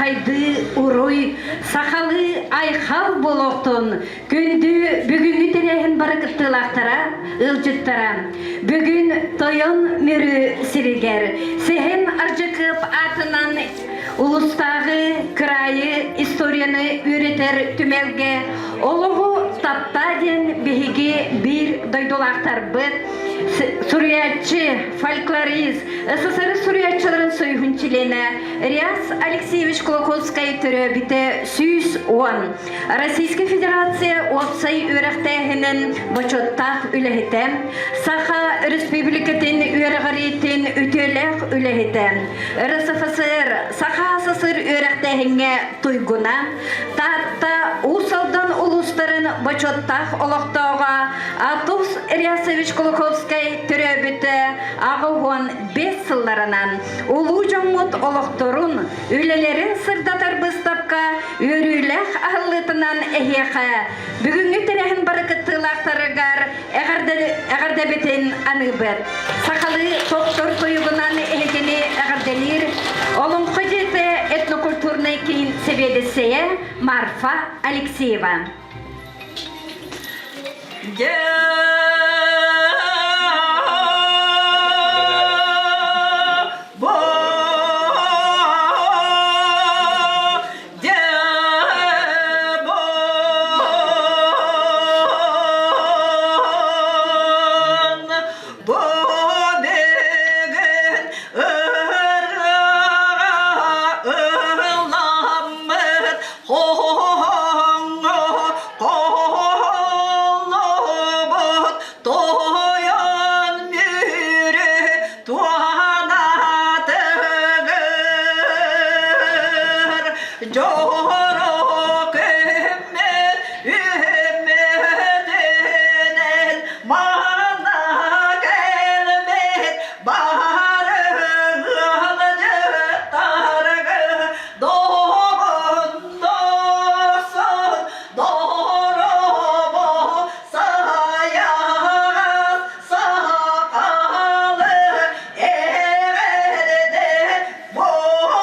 Архайды уруй, сахалыы айхал буолуохтун, күндү бүгүҥҥү тэрээһин бары кыттыылаахтара, ыалдьыттара. Бүгүн Тойон Мүрү сиригэр Сэһэн Ардьакыап аатынан улустааҕы кыраайы историяны үөрэтэр түмэлгэ олоҕу таптаа диэн биһиги биир дойдулаахтарбыт суруйааччы, фольклорист, СССР суруйааччыларын союһун чилиэнэ Риас Алексеевич Кулаковскай төрөөбүтэ 110. Российскай Федерация уопсай үөрэхтээһинин бочуоттаах үлэһитэ, Саха Республикатын үөрэҕириитин үтүөлээх үлэһитэ, РСФСР Саха СССР үөрэхтээһиҥҥэ туйгуна, Таатта Уус Алдан улуустарын бочуоттаах олохтооҕо Атус Реасович Кулаковскай төрөөбүтэ 85 сылларынан улуу дьоммут олохторун, үлэлэрин сырдатар быыстапка үөрүүлээх аһыллыытынан эһиэхэ бүгүҥҥү тэрээһин бары кыттыылаахтарыгар эҕэрдэбитин аныыбыт. Сахалыы тохтор тойугунан эһигини эҕэрдэлиир Олоҥхо дьиэтэ этнокультурнай киин сэбиэдиссэйэ Марфа Алексеева. Тойон мүрү туонатыгыр дьоро көммөт үмүтүнэн манна кэлбит барыгыалдьыттаргы доҕондорсон доробо сайаҕас сақалы эҕэрдэ буолуохтун.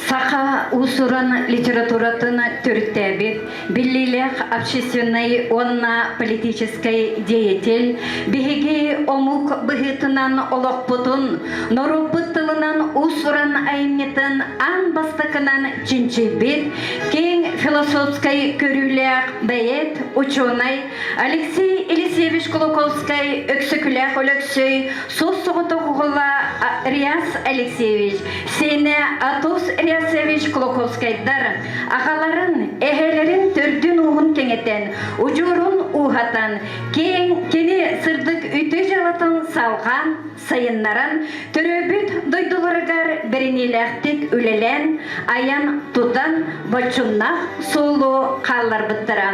Саха уус-уран литературатын төрүттээбит биллиилээх общественнай уонна политическай деятель, биһиги омук быһыытынан олохпутун, норуоппут тылынан уус-уран айымньытын аан бастакынан чинчийбит, киэҥ философскай көрүүлээх бэйэт, учуонай Алексей Елисеевич Кулаковскай Өксөкүлээх Өлөксөй суос-соҕотох уола Риас Алексеевич, сиэнэ Атос Риасович Кулаковскайдар аҕаларын, эһэлэрин төрдүн-ууһун кэҥэтэн, удьуорун ууһатан, киэҥ кини сырдык үтүө дьыалатын салҕаан, сайыннаран, төрөөбүт дойдуларыгар бэриниилээхтик үлэлээн, айан-тутан, боччумнаах суолу хаалларбыттара.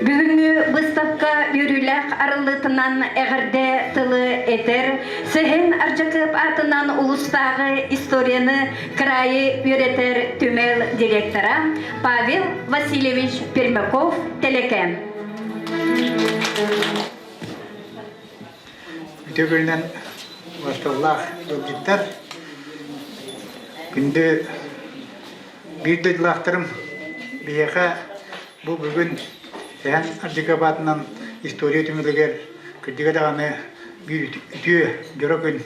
Бүгүҥҥү быыстапка үөрүүлээх арыллыытынан эҕэрдэ тылы этэр Сэһэн Ардьакыап аатынан улуустааҕы историяны кыраайы үөрэтэр түмэл директора Павел Васильевич Пермяков Тэлэкэ. Үтүө күнүнэн басталлаах ыалдьыттар, күндү биир дойдулаахтарым, биһиэхэ бу бүгүн Сэһэн Ардьакыап история түмэлигэр кырдьыга даҕаны биир үтүө дьоро күн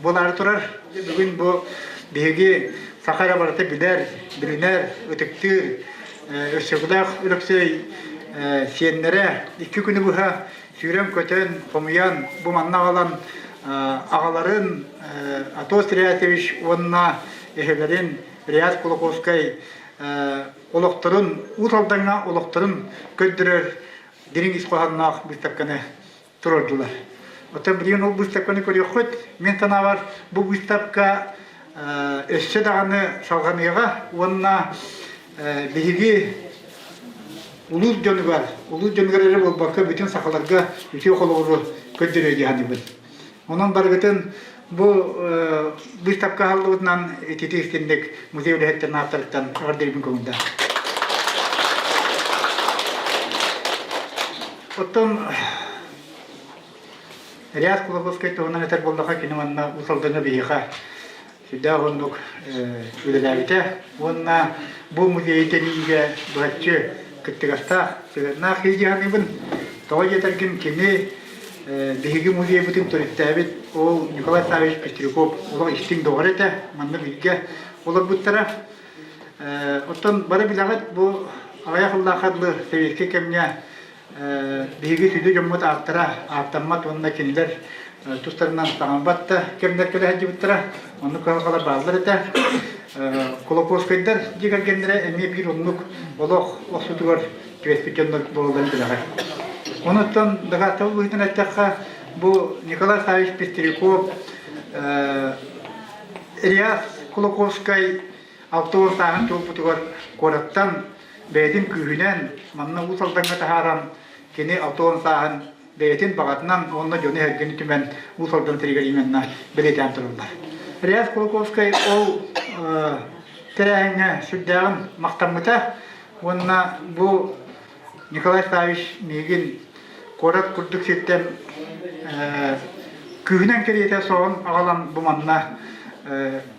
буолаары турар. Бүгүн бу биһиги саха эрэ барыта билэр, билинэр, ытыктыыр Өксөкүлээх Өлөксөй сиэннэрэ икки күнү быһа сүүрэн-көтөн, хомуйан, бу манна аҕалан аҕаларын Атос Реасович уонна эһэлэрин Реас Кулаковскай олохторун, Уус Алдаҥҥа олохторун көрдөрөр дириҥ ис хоһоонноох быыстапканы туруордулар. Оттон билигин ол быыстапканы көрүөххүт. Мин санаабар, бу быыстапка өссө даҕаны салҕаныаҕа уонна биһиги улуус дьонугар, улуус дьонугар эрэ буолбакка, бүтүн сахаларга үтүө холобуру көрдөрүө дии саныыбын. Онон барыгытын бу быыстапка аһыллыбытынан итити истинник музей үлэһиттэрин ааттарыттан эҕэрдэлиибин көҥүллээх. Оттон Реас Кулаковскай туһунан этэр буоллахха, кини манна Уус Алдаҥҥа биһиэхэ сүрдээх уһуннук үлэлээбитэ уонна бу музейы тэрийиигэ быһаччы кыттыгастаах, сыһыаннаах киһи дии саныыбын. Тоҕо диэтэргин кини биһиги музейбытын төрүттээбит ол Николай Саввич Пестряков олох истиҥ доҕор этэ, манна бииргэ олорбуттара. Оттон бары билэҕит бу аҕыйах сыллаахха дылы сэбиэскэй кэмҥэ Биһиги сүдү дьоммут ааттара ааттаммат уонна кинилэр тустарынан саҥарбат да кэмнэр кэлэ сылдьыбыттара. Оннук кыһалҕалар бааллар этэ. Кулаковскайдар дьиэ кэргэннэрэ эмиэ биир оннук олох охсуутугар түбэспит дьоннор буолалларын билэҕин. Онуттан дакаастабыл быһыытынан эттэххэ, бу Николай Саввич Пестряков, Ильяс Кулаковскай 60 сааһын туолбутугар куораттан бэйэтин күүһүнэн манна Уус Алдаҥҥа таһааран кини 60 сааһын бэйэтин баҕатынан уонна дьону эһэргэни түмэн Уус Алдан сиригэр именно бэлиэтээн тураллар. Реас Кулаковскай ол тэрээһиҥҥэ сүрдээҕин махтаммыта уонна бу Николай Саввич миигин куорат курдук сиртэн күүһүнэн кэриэтэ соһон аҕалан бу манна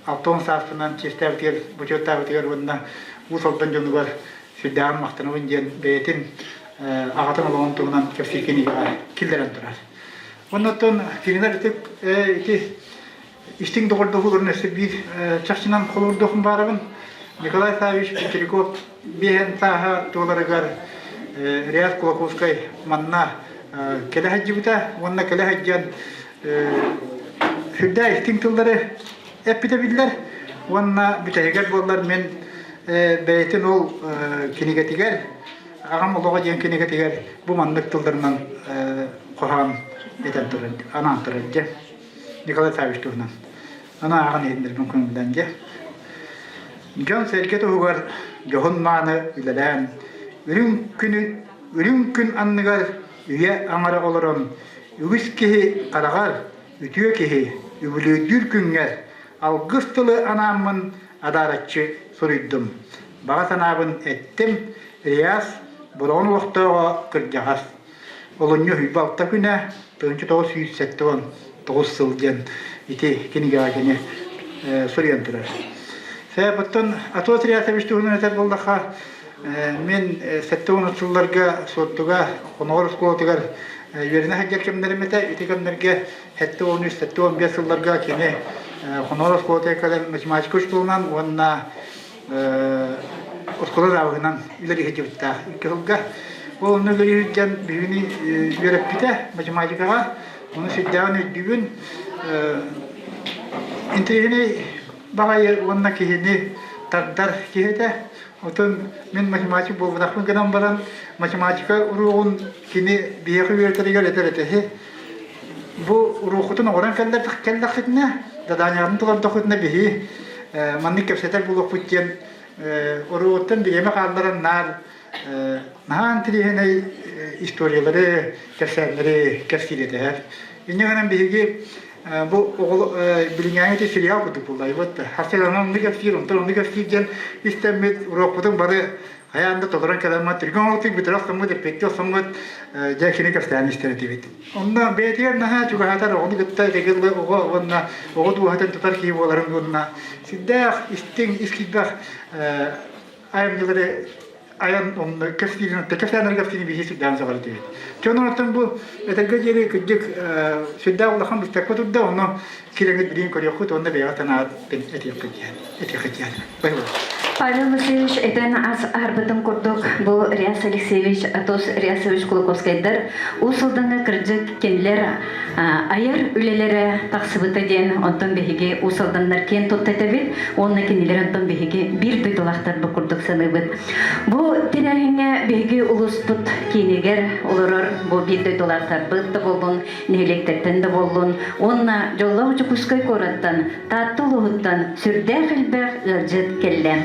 60 сааспынан чиэстээбитигэр, бочуоттаабытыгар уонна Уус Алдан дьонугар сүрдээҕин махтанабын диэн бэйэтин аҕатын олоҕун туһунан кэпсиир кинигэҕэ киллэрэн турар. Оннуттан кинилэр ити истиҥ доҕордоһууларын өссө биир чахчынан холуурдуохум баарабын. Николай Саввич Петряков биэһэн сааһа туоларыгар Реас Кулаковскай манна кэлэ сылдьыбыта уонна кэлэ сылдьан сүрдээх истиҥ тыллары эппитэ биллэр уонна бүтэһигэр буоллар мин бэйэтин ол кинигэтигэр аҕам олоҕо диэн кинигэтигэр бу маннык тылларынан хоһоон этэн турар анаан турар дьэ Николай Саввич туһунан аны ааҕан иһиннэрбин көҥүллэн дьэ дьон-сэргэ туһугар дьоһун-мааны үлэлээн үрүҥ күнү үрүҥ күн анныгар үйэ аҥара олорон үгүс киһи хараҕар үтүө киһи үбүлүөйдүүр күҥҥэр алгыс тылы анааммын адаараччы суруйдум. Баҕа санаабын эттим, Реас Бороҕон олохтооҕо кырдьаҕас. Олунньу 26 күнэ 1979 сыл диэн ити кинигэҕэ кини суруйан турар. Оттон Атос Реасович туһунан этэр буоллахха, мин 70 сылларга Суоттуга Хоноҕор оскуолатыгар үөрэнэ сылдьар кэмнэрим этэ. Ити кэмнэргэ 73-75 сылларга кини Хоноҕор оскуолатыгар кэлэн математика учууталынан уонна оскуола завуһунан үлэлии сылдьыбыттаах икки сылга. Ол онно үлэлии сылдьан биһигини үөрэппитэ математикаҕа. Ону сүрдээҕин өйдүүбүн. Интэриэһинэй баҕайы уонна киһини тардар киһи этэ. Отон мин математик буолбатахпын гынан баран, математика уруогун кини биһиэхэ үөрэтэригэр этэр этэ. Бу уруоккутун оҥорон кэллэххитинэ, заданиеҕытын толордоххутуна биһи маннык кэпсэтэр буолуохпут диэн уруоктан бириэмэ хаалларан наар наһаа интэриэһинэй историялары, кэпсээннэри кэпсиир этэ. Инньэ гынан биһиги бу оҕолор билиҥҥээҥи ити сериал курдук буолла. Харчыланан оннук кэпсиир, онтон оннук кэпсиир диэн истэммит уруокпутун бары хайаан да толорон кэлэммит, түргэн оҕотук бүтэрэ охсоммут, эппиэттии охсоммут дьэ кини кэпсээн истэр этибит. Онно бэйэтигэр наһаа чугаһатар оҕону кытта итигил оҕо уонна оҕо дууһатын тутар киһи буоларын уонна сүрдээх истиҥ, ис киирбэх айымньылары айан онно кэпсиирин кэпсээннэр кэпсиини биһи сүрдээн сөҕөр этибит. Дьон онтон бу этэргэ диэри кырдьык сүрдээх улахан быыстапка турда, онно кирэҥит билиин көрүөххүт уонна бэйэҕэ санаатын этиэххит диэн этиэххит диэн. Павел Васильевич этэн ас аһарбытын курдук бу Реас Алексеевич, Атос Реасович Кулаковскайдар Уус Алдаҥҥа кырдьык кинилэр айар үлэлэрэ тахсыбыта диэн онтон биһиги Уус Алданнар киэн тутта этэбит уонна кинилэр онтон биһиги биир дойдулаахтар бу курдук саныыбыт. Бу тэрээһиҥҥэ биһиги улууспут киинигэр олорор бу биир дойдулаахтарбыт да буоллун, нэһилиэктэртэн да буоллун уонна дьоллоох Дьокуускай куораттан, Таатта улууһуттан сүрдээх элбэх ыалдьыт кэллэ.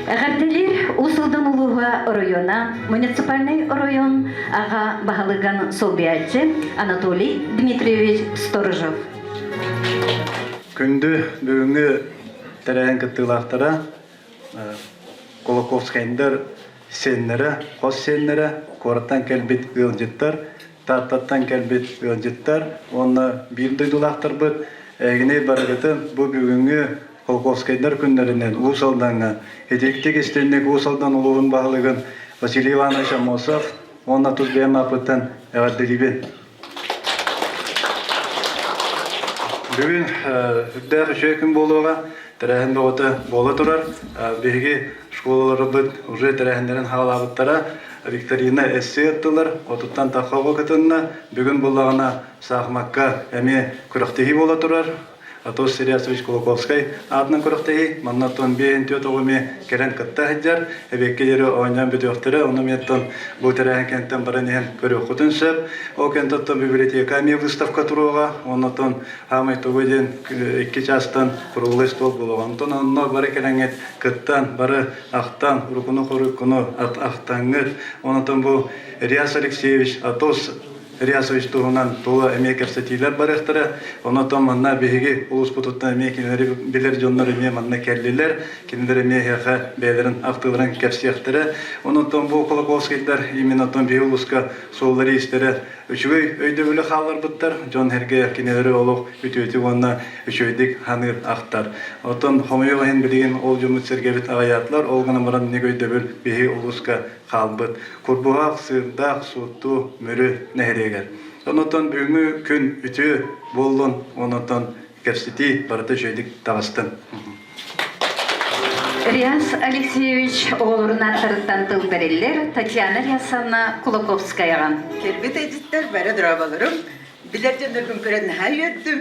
Эҕэрдэлиир Уус Алдан улууһа оройуона муниципальнай оройуон аҕа баһылыгын солбуйааччы Анатолий Дмитриевич Сторожев. Күндү бүгүҥҥү тэрээһин кыттыылаахтара Кулаковскайдар сиэннэрэ, хос сиэннэрэ, куораттан кэлбит ыалдьыттар. Тааттаттан кэлбит ыалдьыттар уонна биир дойдулаахтарбыт эһигини барыгытын бу бүгүҥҥү Холкуоскайдар күннэринэн Уус Алдаҥҥа итииктик истинник Уус Алдан улууһун баһылыгын Василий Иванович Аммосов уонна тус бэйэм ааппыттан эҕэрдэлиибин. Бүгүн үрдээх үчүгэй күн буолуоҕа, тэрээһин бөҕөтө буола турар. Биһиги школаларбыт уже тэрээһиннэрин хаалаабыттара. Викторина эссе ыттылар, отуттан тахха оҕо кытынна. Бүгүн буоллаҕына саахымакка эмиэ күрэхтэһии буола турар. Атос Серясович Кулаковскай аатынан күрэхтэһии. Манна оттон 54 оҕо эмиэ кэлэн кытта сылдьар. Эбиэккэ диэри оонньоон бүтүөхтэрэ. Ону эмиэ оттон бу тэрээһин кэнниттэн баран иһэн көрүөххүтүн сөп. Ол кэнниттэн оттон библиотека эмиэ выставка туруоҕа. Уонна оттон хаамай тугу диэн икки чаастан круглый стол буолуоҕа. Онтон онно бары кэлэҥҥит кыттан, бары ахтан, урукуну-хоруккуну ахтаҥҥыт. Онтон бу Ильяс Алексеевич Атос Рясович туһунан тула эмиэ кэпсэтиилэр барыахтара. Онон манна биһиги улууспутуттан эмиэ кинилэри билэр дьоннор эмиэ манна кэллилэр. Кинилэр эмиэ эһиэхэ бэйэлэрин ахтыыларын кэпсиэхтэрэ. Онон бу Кулаковскайдар именно биһиги улууска суоллары-иистэрэ үчүгэй өйдөбүлү хаалларбыттар. Дьон-сэргэ кинилэри олох үтүөтүк уонна үчүгэйдик саныыр ахтар. Оттон хомойуох иһин билигин ол дьоммут-сэргэбит аҕыйаатылар. Ол гынан баран инник өйдөбүл биһиги улууска хаалбыт Курбуһах, Сыырдаах, Суотту, Мүрү нэһилиэгэр. Онотон бүгүҥҥү күн үтүө буоллун, онотон кэпсэтии барыта үчүгэйдик таҕыстын. Риас Алексеевич оҕолорун ааттарыттан тыл бэриллэр Татьяна Риасовна Кулаковскаяҕа. Кэлбит эдьиттэр бары дорооболорум. Билэр дьоннорбун көрөн наһаа үөрдүм.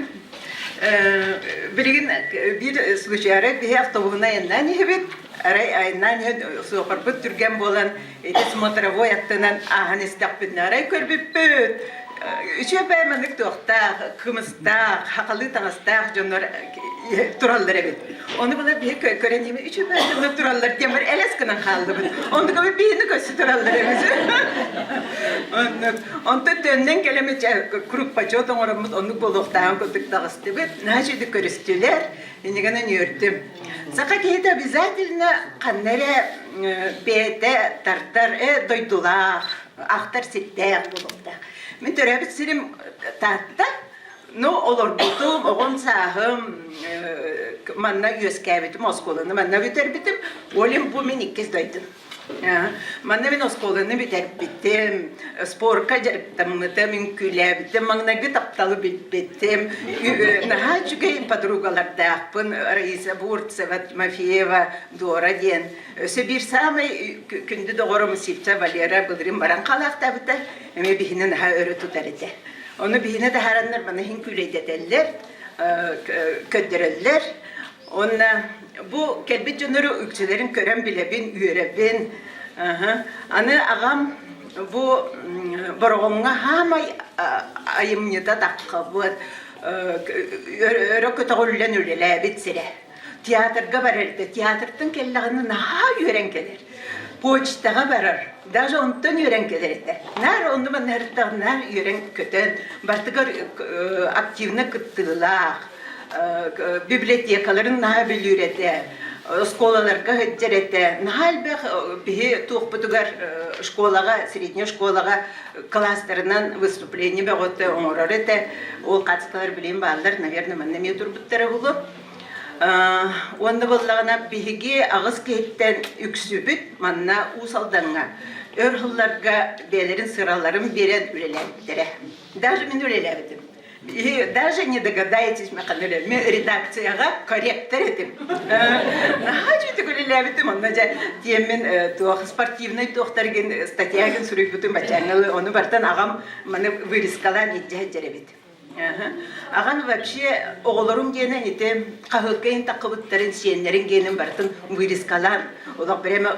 Билигин биир случай арай биһи автобуһунан айаннаан иһэбит. Арай айаннаан иһэн суопарбыт түргэн буолан ити смотровой аттынан ааһан истэхпитинэ арай көрбүппүт. Үчүгэй маннык туохтаах, кымыстаах, хахалыы таҥастаах дьоннор тураллар эбит. Ону була биһи көрөн иһин үчүгэй дьоннор тураллар диэн бар элэс гынан хааллыбыт. Онтука биһини көссө тураллар эбит. Оннук. Онтон төннөн кэлэммит круг почет оҥороммут оннук буолуохтааҕын курдук таҕыстыбыт. Наһаа үчүгэй көрүстүлэр. Иннигэнэн үөрдүм. Саха киһитэ обязательно ханна эрэ бэйэтэ тардар дойдулаах, ахтар сирдээх буолуохтаах. Мин төрөөбүт сирим Таатта. Ну, олорбутум, оҕом сааһым манна үөскээбитим, оскуоланы манна бүтэрбитим. Олим бу мин иккис дойдум. Манна мин оскуоланы бүтэрбитим, спорка дьарыктаммытым, үҥкүүлээбитим, маҥнайгы тапталы билбитим. Наһаа үчүгэй подругалардаахпын Раиса Бурцева, Тимофеева, Дора диэн. Өссө биир саамай күндү доҕорум Сивцев Валера былырыын баран хаалаахтаабыта, эмиэ биһини наһаа өрө тутар этэ. Ону биһини таһаараннар маны иһин күүлэйдэтэллэр, көрдөрөллөр. Уонна бу кэлбит дьоннору үксүлэрин көрөн билэбин, үөрэбин. Аны аҕам бу Бороҕоҥҥо хаамай айымньыта таххабыт, өрө көтөҕүллэн үлэлээбит сирэ. Театрга барар этэ. Театртан кэллэҕинэ наһаа үөрэн кэлэр. Почтаҕа барар. Даже онтон үөрэн кэлэр этэ. Наар онну манна наар үөрэн көтөн, бартыгар активно кыттыылаах, библиотекаларын наһаа бүлүүр этэ, оскуолаларга сылдьар этэ. Наһаа элбэх биһи туохпутугар школаҕа, средняя школаҕа класстарынан выступление бөҕөтө оҥорор этэ. Ол хаацкалар билигин бааллар, наверное, манна эмиэ турбуттара буолуо. Уонна буоллаҕына биһиги аҕыс киһиттэн үксүбүт манна Уус Алдаҥҥа өр сылларга бэйэлэрин сыраларын биэрэн үлэлээбиттэрэ. Даже мин үлэлээбитим. И даже не догадаетесь, мен редакцияҕа корректор этим. Наһаа үчүгэй үлэлээбитим. Онно дьэ тиэммин туох спортивный туохтаргын статьягын суруйбутум бачааҥҥылы ону бартан аҕам маны вырезкалаан илдьэ сылдьар эбит. Аҕам вообще оҕолорум диэнэн ити хаһыакка иһин таххыбыттарын сиэннэрин гиэнин барытын вырезкалаан олох прямо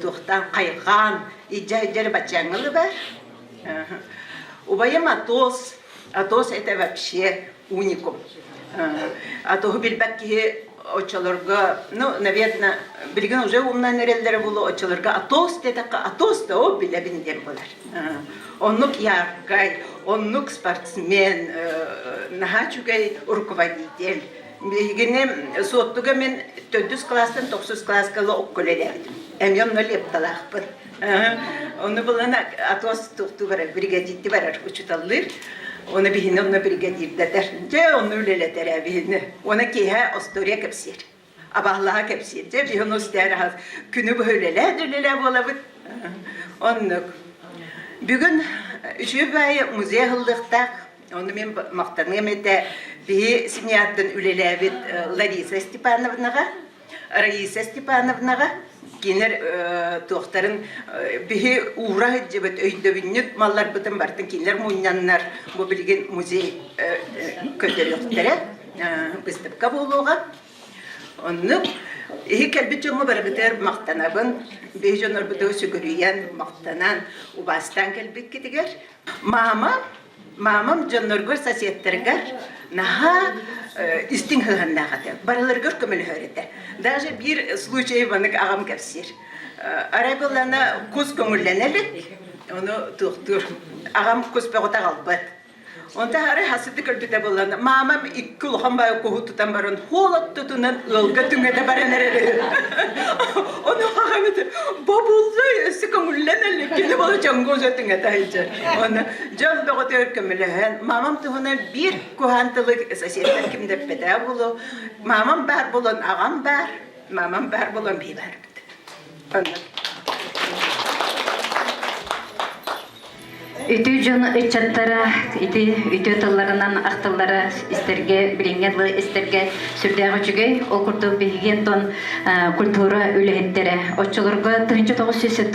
туохтаан хайҕаан илдьэ сылдьар баччааҥҥылы бар. Убайым Атос, Атос это вообще уникум. Атоһу билбэт киһи оччолорго, ну, наверное, билигин уже умнан эрэллэрэ буолуо, оччолорго Атос диэтэххэ, Атос да ол билэбин диэн буолар. Оннук яркай, оннук спортсмен, наһаа үчүгэй руководитель. Биһигини Суоттуга мин төрдүс кылаастан тохсус кылааска ыла окко үлэлээбитим. Эмиэ онно лепталаахпын. Ону булан Атос туохтуу барар, бригадирди барар учуталлыыр. Оны биһини онно бригадирдэтэр. Дьэ, онно үлэлэтэр ээ биһини. Оны киэһэ остуоруйа кэпсиир. Абааллаһа кэпсиир. Дьэ, биһи ону истээр күнү быһа үлэлээ да үлэлээ буолабыт. Оннук. Бүгүн үчүгэй баайы музей аһыллыахтаах. Ону мин махтаныам этэ биһи семьяттан үлэлээбит Лариса Степановнаҕа, Раиса Степановнаҕа кинилэр туохтарын биһи уура сылдьыбыт өйдөбүнньүк малларбытын барытын кинилэр мунньаннар бу билигин музей көрдөрүөхтэрэ выставка буолуоҕа. Оннук иһи кэлбит дьоҥҥо барыбытыгар махтанабын. Биһи дьоннорбутугар сүгүрүйэн, махтанан, убаастаан кэлбиккитигэр. Мама Мамам дьонноргор, соседтарыгар наһаа истиҥ сыһыаннаах этэ. Барыларыгар көмөлөһөр этэ. Даже биир случай маннык аҕам кэпсиир. Арай буоллаҕына кус көҥүллэнэ илик, ону туохтуур. Аҕам кус бөҕөтө аҕалбат. Онтон арай хасыты көрбүтэ буоллаҕына, мамам икки улахан баайы куһу тутан баран холод тутунан ыалга түҥэтэ баран эрэр Ону аҕам этэ, бобулла өссө көҥүллэн элик кини буола дьоҥҥо уже түҥэтэ сылдьар. Оны дьон бөҕөтүгэр көмөлөһөн, мамам туһунан биир куһаан тылы соседтар ким да эппэтэ буолуо. Мамам баар буолан аҕам баар, мамам баар буолан бии баарбыт. Онно. Үтүө дьон ыччаттара ити үтүө тылларынан ахтыллара истэргэ, билиҥҥэ дылы истэргэ сүрдээх үчүгэй. Ол курдук биһиги онтон культура үлэһиттэрэ. Оччолорго 1979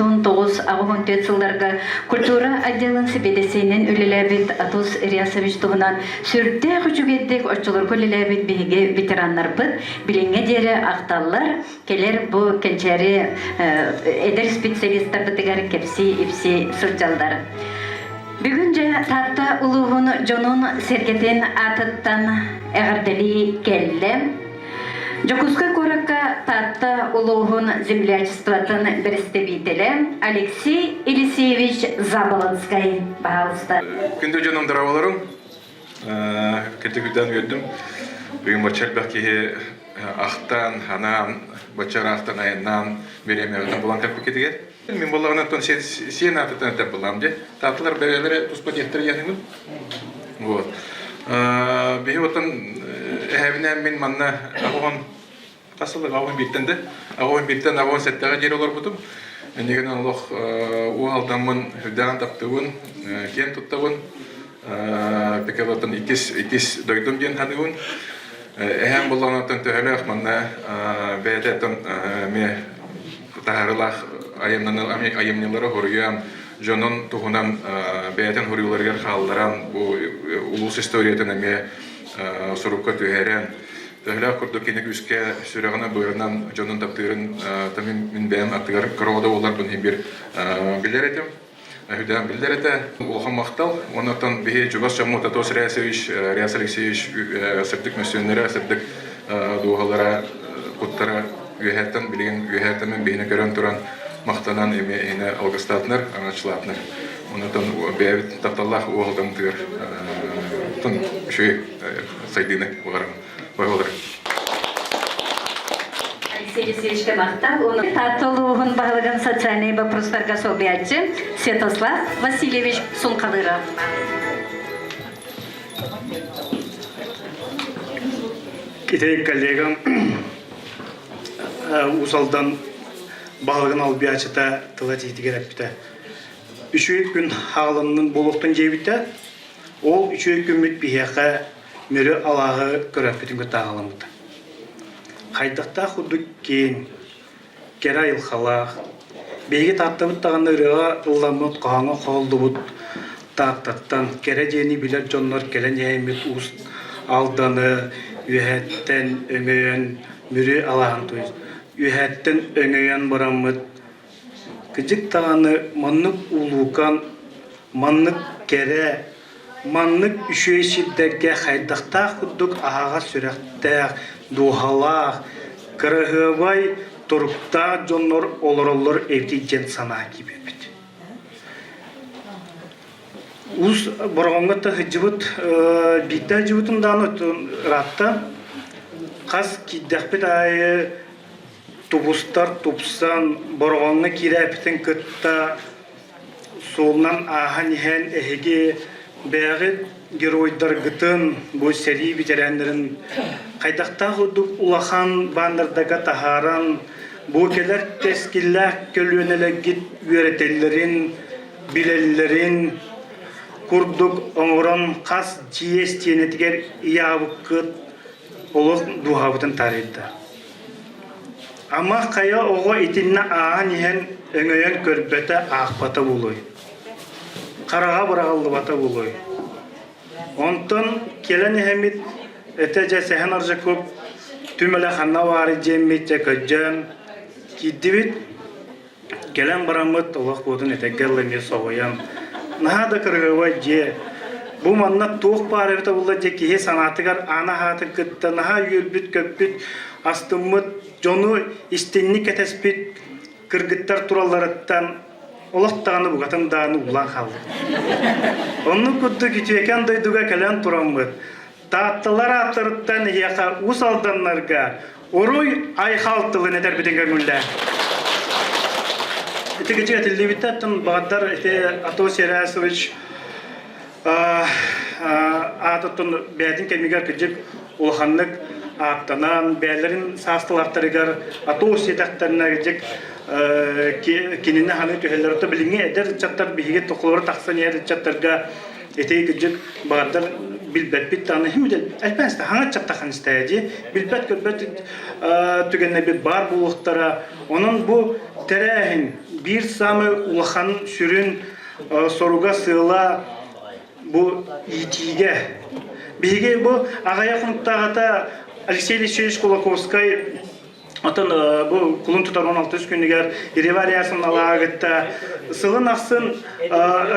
84 сылларга культура отделын сэбиэдиссэйинэн үлэлээбит Атус Реасович туһунан сүрдээх үчүгэйдик оччолорго үлэлээбит биһиги ветераннарбыт билиҥҥэ диэри ахталлар. Кэлэр бу кэнчээри эдэр специалистарбытыгар кэпсии-ипсии сылдьаллар. Бүгүн дьэ Таатта улууһун дьонун сэргэтин аатыттан эҕэрдэлии кэллэ. Дьокуускай куоракка Таатта улууһун землячествотын бэрэстэбиитэлэ Алексей Елисеевич Заболоцкай, пожалуйста. Күндү дьонум дорооболоруҥ. Кырдьык үрдээн үөрдүм. Бүгүн бачча элбэх киһи ахтан, анаан, бачча ыраахтан айаннаан бириэмэҕитин булан кэлбиккитигэр. Мин буоллаҕына оттон сиэн аатыттан этэр буоллаҕым дии. Таатталар бэйэлэрэ туспа диэхтэрэ диэхиҥин. Вот. Биһи оттон эһэбинээн мин манна аҕыһын хас сыл аҕыһын бииртэн да аҕыһын бииртэн аҕыһын сэттэҕэ диэри олорбутум. Иннигинэн олох уу алдаммын, үрдээн таптыбын, киэн туттабын. Пекелоттон иккис иккис дойдум диэн саныыбын. Эһэм буллаҕыттан төһөлөөх манна бэйэтэ эмиэ таһаарыылаах айымньылары хоруйан, дьонун туһунан бэйэтин хоруйуларыгар хаалларан, бу улуус историятын эмиэ сурукка түһэрэн, төһөлөөх курдук кини күүскэ сүрэҕинэн-быарынан дьонун таптыырын мин бэйэм аттыгар кыра да буолларбын иһин биир билэр этим. Өйдөөн биллэр этэ. Улахан махтал. Оннуттан биһи чугас дьоммут Атос Рясович, Ряс Алексеевич сырдык мөссүөннэрэ, сырдык дууһалара, куттара үөһэттэн билигин үөһэттэн мин биһини көрөн туран махтанан эмиэ иһинэ алгыстаатынар, аҥаччылаатынар. Оннуттан бэйэбит тапталлаах уолдаммытыгар тун үчүгэй сайдыыны баҕарабын. Баҕалар. Алексей Алексеевичка махтал. Таатта улууһун баһылыгын социальнай вопростарга солбуйааччы Святослав Васильевич Сунхалыров. Ити коллегам Уус Алдан баһылыгын албиачыта тыла тиитигэр эппитэ. Үчүгэй күн хааланнын буолуохтун диэбитэ. Ол үчүгэй күммүт биһиэхэ Мүрү алааһы көрөөппүтүн кытта аҕаламмыта. Хайдахтаах курдук киэҥ, кэрэ айылҕалаах, биһиги Тааттабыт даҕаны ырыаҕа ылламмыт, хоһооҥҥо хоһуллубут Тааттаттан кэрэ диэни билэр дьоннор кэлэн иһэммит Уус Алданы үөһэттэн өҥөйөн Мүрү алааһын то есть үөһэттэн өҥөйөн бараммыт кыдьык даҕаны маннык улуукан, маннык кэрэ Маннык үчүгэй сирдэргэ хайдахтаах курдук аһаҕас сүрэхтээх, дууһалаах, кыраһыабай туруктаах дьоннор олороллор эбитий диэн санаа киирбит. Уус Бороҕоҥҥо да сылдьыбыт, биирдэ сылдьыбытым даҕаны ыраатта. Хас киирдэхпит аайы тубустар тупсан, Бороҕоҥҥо киирээппитин кытта суолунан ааһан иһэн эһиги бэйэҕит геройдаргытын, бу сэрии бэтэрээннэрин хайдахтаах курдук улахан баннердарга таһааран, бу кэлэр кэскиллээх көлүөнэлэргит үөрэтэллэрин, билэллэрин курдук оҥорон хас дьиэ истиэнэтигэр ыйаабыккыт олох дууһабытын таарыйда. Ама хайа оҕо итиннэ ааһан иһэн өҥөйөн көрбөтө, аахпата буолуой? Хараҕа быраҕыллыбата буолуой? Онтон кэлэн иһэммит этэ дьэ Сэһэн Аржаков түмэлэ ханна баарый диэммит дьэ көрдөөн киирдибит. Кэлэн бараммыт олох буотун этэргэ дылы эмиэ соһуйан, наһаа да кырыһыабай дьиэ. Бу манна туох баар эбитэ буолла дьэ киһи санаатыгар аана аһаатын кытта наһаа үөрбүт-көппүт, астыммыт, дьону истинник кэтэспит кыргыттар туралларыттан олох даҕаны букатын даҕаны уулаан хааллым. Оннук курдук үтүөкэн дойдуга кэлэн тураммыт, Таатталар ааттарыттан эһиэхэ Уус Алданнарга уруй айхал тылын этэрбитин көҥүллээ. Ити кичи этиллибиттэн баҕардар ити Атос Ерасович аатыттан бэйэтин кэмигэр кырдьык улаханнык ааттанан бэйэлэрин саастылартарыгар Атос диэтэхтэринэ кырдьык кинини ханы түһэллэр. Ото билиҥҥи эдэр ыччаттар биһиги тохолоро тахсан иһэр ыччаттарга Ити кырдьык баҕардар билбэппит даҕаны элбээн хаҥа чаттахан истээдьи билбэт көрбөт түгэннэрбит баар буолуохтара. Онон бу тэрээһин биир саамай улахан сүрүн соруга сыала бу иитиигэ. Биһиги бу аҕыйах хонуктааҕыта Алексей Алексеевич Кулаковскай Оттон бу кулун тутар 16 күнүгэр Ирева Ариасовна кытта сылын ахсын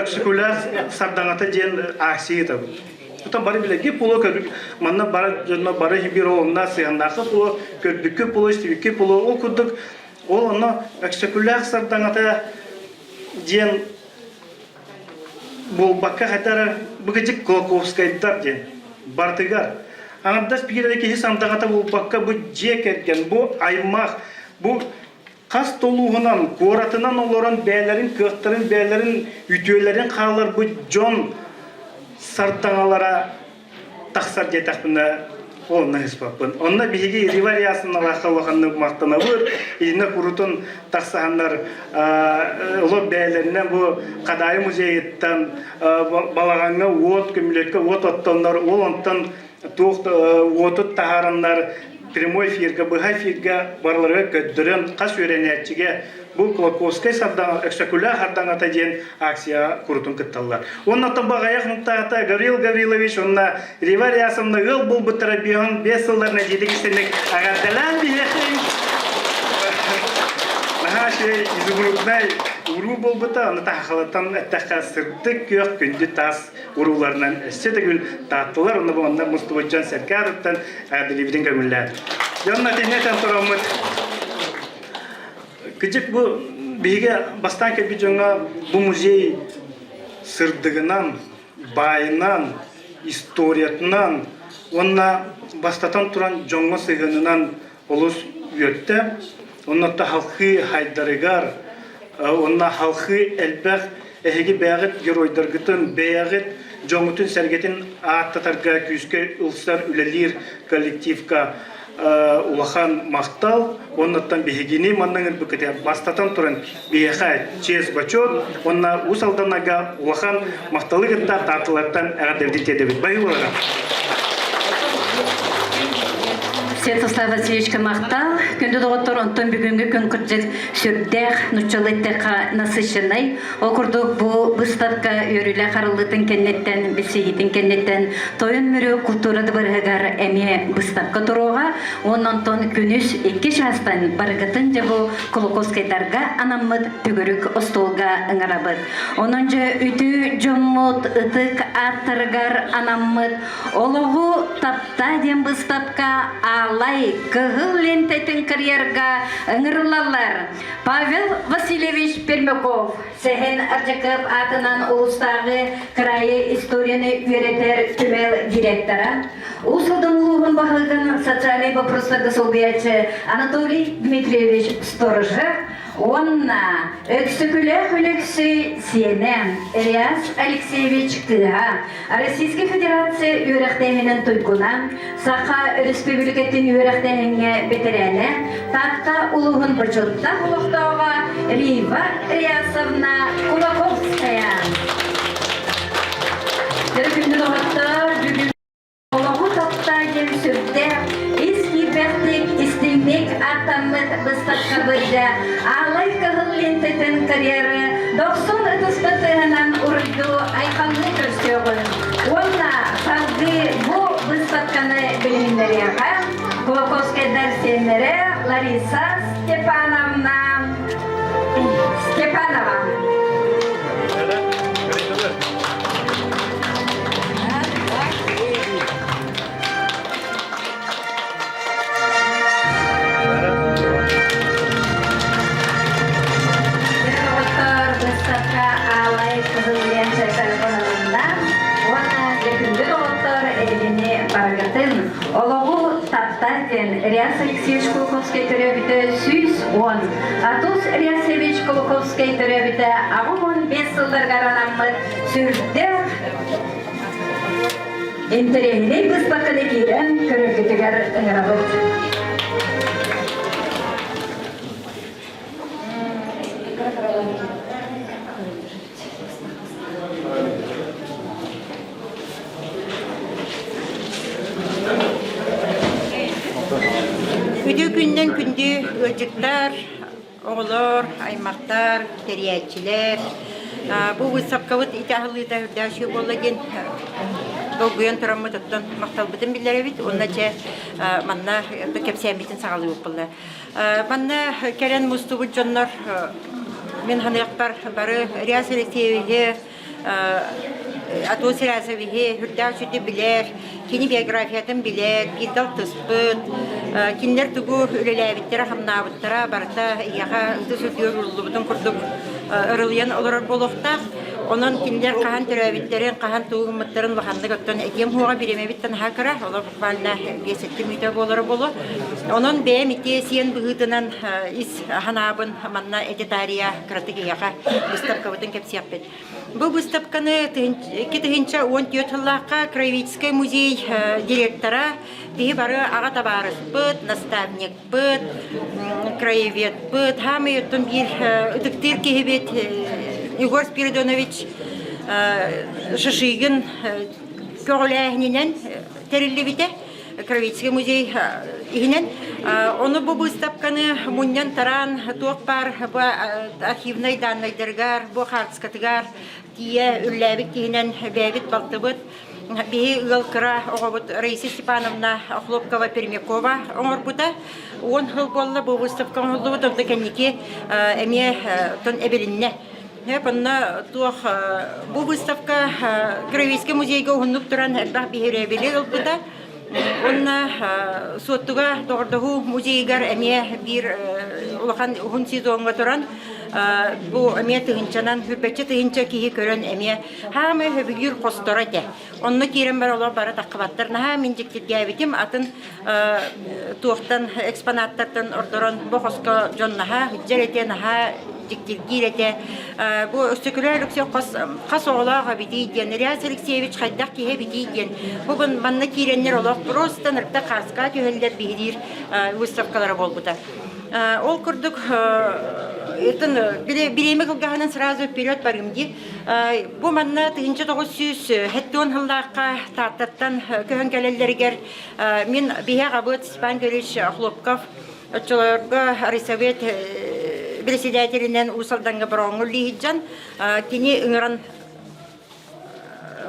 Өксөкүлээх сардаҥата диэн акция ыытабыт. Оттон бары билэрги пулу көрбүт, манна бары дьонно бары биир олонна сыһыаннаахы пулу, көрбүккү пулу, истибикки пулу, ол курдук ол онно Өксөкүлээх сардаҥата диэн буолбакка хатара быгыдьык Кулаковскайдар диэн барытыгар аҥардас биир эрэ киһи сандаҕата буолбакка бу дьиэ кэргэн бу аймах бу хас толууһунан куоратынан олорон бэйэлэрин кыахтарын бэйэлэрин үтүөлэрин хаалларбыт дьон сардаҥалара тахсар диэтэхпинэ онно ыспаппын. Онно биһиги Рива Рясыналаахха улаханнык махтанабыт. Итиннэ курутун тахсаһаннар олор бэйэлэринэн бу Хадаайы музейыттан балаҕаҥҥа уот, көмүлүөккэ уот оттоннор, ол онтон туох уоту таһаараннар прямой эфиргэ, быһа эфиргэ барыларыгар көрдөрөн хас үөрэнээччигэ Бу Кулаковскай сардаҥа, Өксөкүлээх сардаҥата диэн акцияҕа курутун кытталлар. Уонна оттон баҕайах мунтаата Гаврил Гаврилович уонна Рива Рясовна ыал буолбуттара биэһон биэс сылларына дьиэтик истинник аҕардалаан биһиэхин наһаа үчүгэй изумруднай уруу буолбута ону таһахалатан эттэххэ сырдык күөх күндү таас урууларынан өссө төгүл тааттылар онно онно мустубут дьон сэргэ аатыттан эҕэрдэлиибитин көҥүллээн дьонно итиннэ этэн тураммыт Кырдьык бу биһиги бастаан кэлбит дьоҥҥо бу музей сырдыгынан, баайынан, историятынан уонна бастатан туран дьоҥҥо сыһыанынан олус үөртэ. Онно халхыы хайдарыгар, уонна халхыы элбэх эһиги бэйэҕит геройдаргытын, бэйэҕит дьоҥҥутун-сэргэтин ааттатарга күүскэ ылсар үлэлиир коллективка улахан махтал уоннаттан биһигини манна ыҥырбыккытыгар бастатан туран биһиэхэ чиэс бочуот уонна Уус Алданага улахан махталы кытта таатталартан эҕэрдэбитин тиэрдэбит. Баһыылара. Святослав Васильевичка махтал. Күндү доҕоттор, онтон бүгүҥҥү күн кырдьык сүрдээх нуччалыы эттэххэ насыщеннай. Ол курдук бу выставка үөрүүлээх арыллыытын кэнниттэн, билсиһиитин кэнниттэн Тойон Мүрү култуура дыбарыһыгар эмиэ выставка туруоҕа. Уонна онтон күнүс икки чаастан барыгытын дьэ бу Кулаковскайдарга анаммыт төгүрүк остуолга ыҥырабыт. Онон дьэ үтүө дьоммут ытык ааттарыгар анаммыт Олоҕу тапта диэн быыстапка аалла. аалай кыһыл лентэтин кырыйарга ыҥырыллаллар. Павел Васильевич Пермяков, Сэһэн Ардьакыап аатынан улуустааҕы кыраайы историяны үөрэтэр түмэл директора, Уус Алдан улууһун баһылыгын социальнай боппуруостарга солбуйааччы Анатолий Дмитриевич Сторожев уонна Өксөкүлээх Өлөксөй сиэнэ Реас Алексеевич кыыһа Российскай Федерация үөрэхтээһинин туйгуна, Саха Өрөспүүбүлүкэтин үөрэхтээһиҥҥэ бэтэрээнэ, Таатта улууһун бочуоттаах олохтооҕо Рива Реасовна Кулаковская. Төрүкүндү доҕоттор, бүгүн Олоҕу таптаа диэн сүрдээх, ис киирбэхтик, истиҥник ааттаммыт быыстапкабыт Аалай кыһыл лентэтин карьеры дохсун ытыспыт тыаһынан уруйдуу айхаллыы көрсүөҕүн уонна салгыы бу быыстапканы билиһиннэриэҕэ Кулаковскайдар сиэннэрэ Лариса Степановна Степанова. Доҕоттор, аалай кыһыл лиэнтэ телефонунан уонна дьэ күндү доҕоттор эһигини барыгытын олоҕу таптаа диэн Реас Алексеевич Кулаковскай төрөөбүтэ 110, Атус Реасевич Кулаковскай төрөөбүтэ 85 сылларыгар анаммыт сүрдээх интэриэһинэй быыстапканы киирэн көрөргүтүгэр ыҥырабыт. Үтүө күннэн күндү ыалдьыттар, оҕолор, аймахтар, тэрийээччилэр. Бу выставкабыт ити аһыллыыта үрдээх үчүгэй буолла диэн долгуйан тураммыт оттон махталбытын биллэрэбит уонна чэ манна кэпсээммитин саҕалыыбыт буолла. Манна кэлэн мустубут дьоннор мин ханыахпар бары Реас Алексеевиһы Атос Ирасовиһы үрдээх үчүгэй билэр, кини биографиятын билэр, бииргэ алтыспыт, кинилэр тугу үлэлээбиттэрэ-хамнаабыттара барыта эйиэхэ ытыс үрдүгэр ууруллубутун курдук ырылыйан олорор буолуохтаах. Онон кинилэр хаһан төрөөбүттэрин, хаһан тугу гыммыттарын улаханнык оттон этиэм суоҕа бириэмэбит наһаа кыра, олор буквально биэс-сэттэ мүнүүтэ буолара буолуо. Онон бэйэм ити сиэн быһыытынан ис санаабын манна этэ таарыйа кыратык эйиэхэ быыстапкабытын кэпсиэхпит. Бу быыстапканы 2014 сыллаахха Краеведческий музей директора биһи бары аҕа табаарыспыт, наставникпыт, краеведпыт, хаамай оттон биир ытыктыыр киһибит Егор Спиридонович Шишигин көҕүлээһининэн тэриллибитэ. Краеведческий музей иһинэн. Ону бу быыстапканы мунньан-тараан туох баар бу архивнай даннайдарыгар, бу хаартыскатыгар тиийэ үллээбит киһинэн бэйэбит балтыбыт биһи ыал кыра оҕобут Раиса Степановна Охлопкова-Пермякова оҥорбута. Уон сыл буолла бу выставка оҥоһуллубут, онто кэнники эмиэ тон эбилиннэ. Онно туох бу выставка Краеведческий музейга уһуннук туран элбэх биһирэбили ылбыта. Уонна Суоттуга доҕордоһуу музейыгар эмиэ биир улахан уһун сезоҥҥа туран бу эмиэ тыһыынчанан хүрбэччэ тыһыынча киһи көрөн эмиэ хаамай сөбүлүүр хосторо этэ. Онно киирэн бар олор бары таххыбаттар. Наһаа мин дьиктиргээбитим атын туохтан экспонаттартан ордорон бу хоско дьон наһаа сылдьар этэ, наһаа дьиктиргиир этэ. Бу Өксөкүлээх Өлөксөй хос хас оҕолоох эбитий диэн, Реас Алексеевич хайдах киһи эбитий диэн. Бүгүн манна киирэннэр олох просто нырта хааска түһэллэр биһириир выставкалара буолбута. Ол курдук бириэмэ кылгаһынан сразу вперед барым дии. Бу манна 1970 сыллаахха Тааттаттан көһөн кэлэллэригэр Мин биһи аҕабыт Степан Григорьевич Охлопков оччолорго райсовет председателинэн Уус Алдаҥҥа бороҕоҥҥо үлэлииһитдьан кини ыҥыран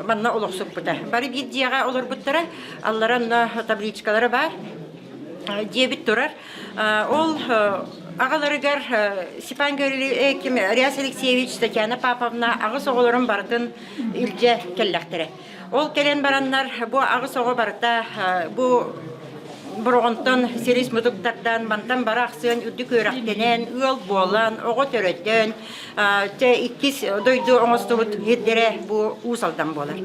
манна олохсуппута. Бары биир дьиэҕэ олорбуттара, аллара онно табличкалара баар, дьиэбит турар. Ол аҕаларыгар Степан Григорьевич, Реас Алексеевич, Татьяна Павловна аҕыс оҕолорун барытын илдьэ кэллэхтэрэ. Ол кэлэн бараннар бу аҕыс оҕо барыта бу Бороҕонтон сирис мутуктардан мантан барахсыан үрдүк үөрэхтэнэн, ыал буолан, оҕо төрөтөн, чэ иккис дойду оҥостубут сирдэрэ бу Уус Алдан буолар.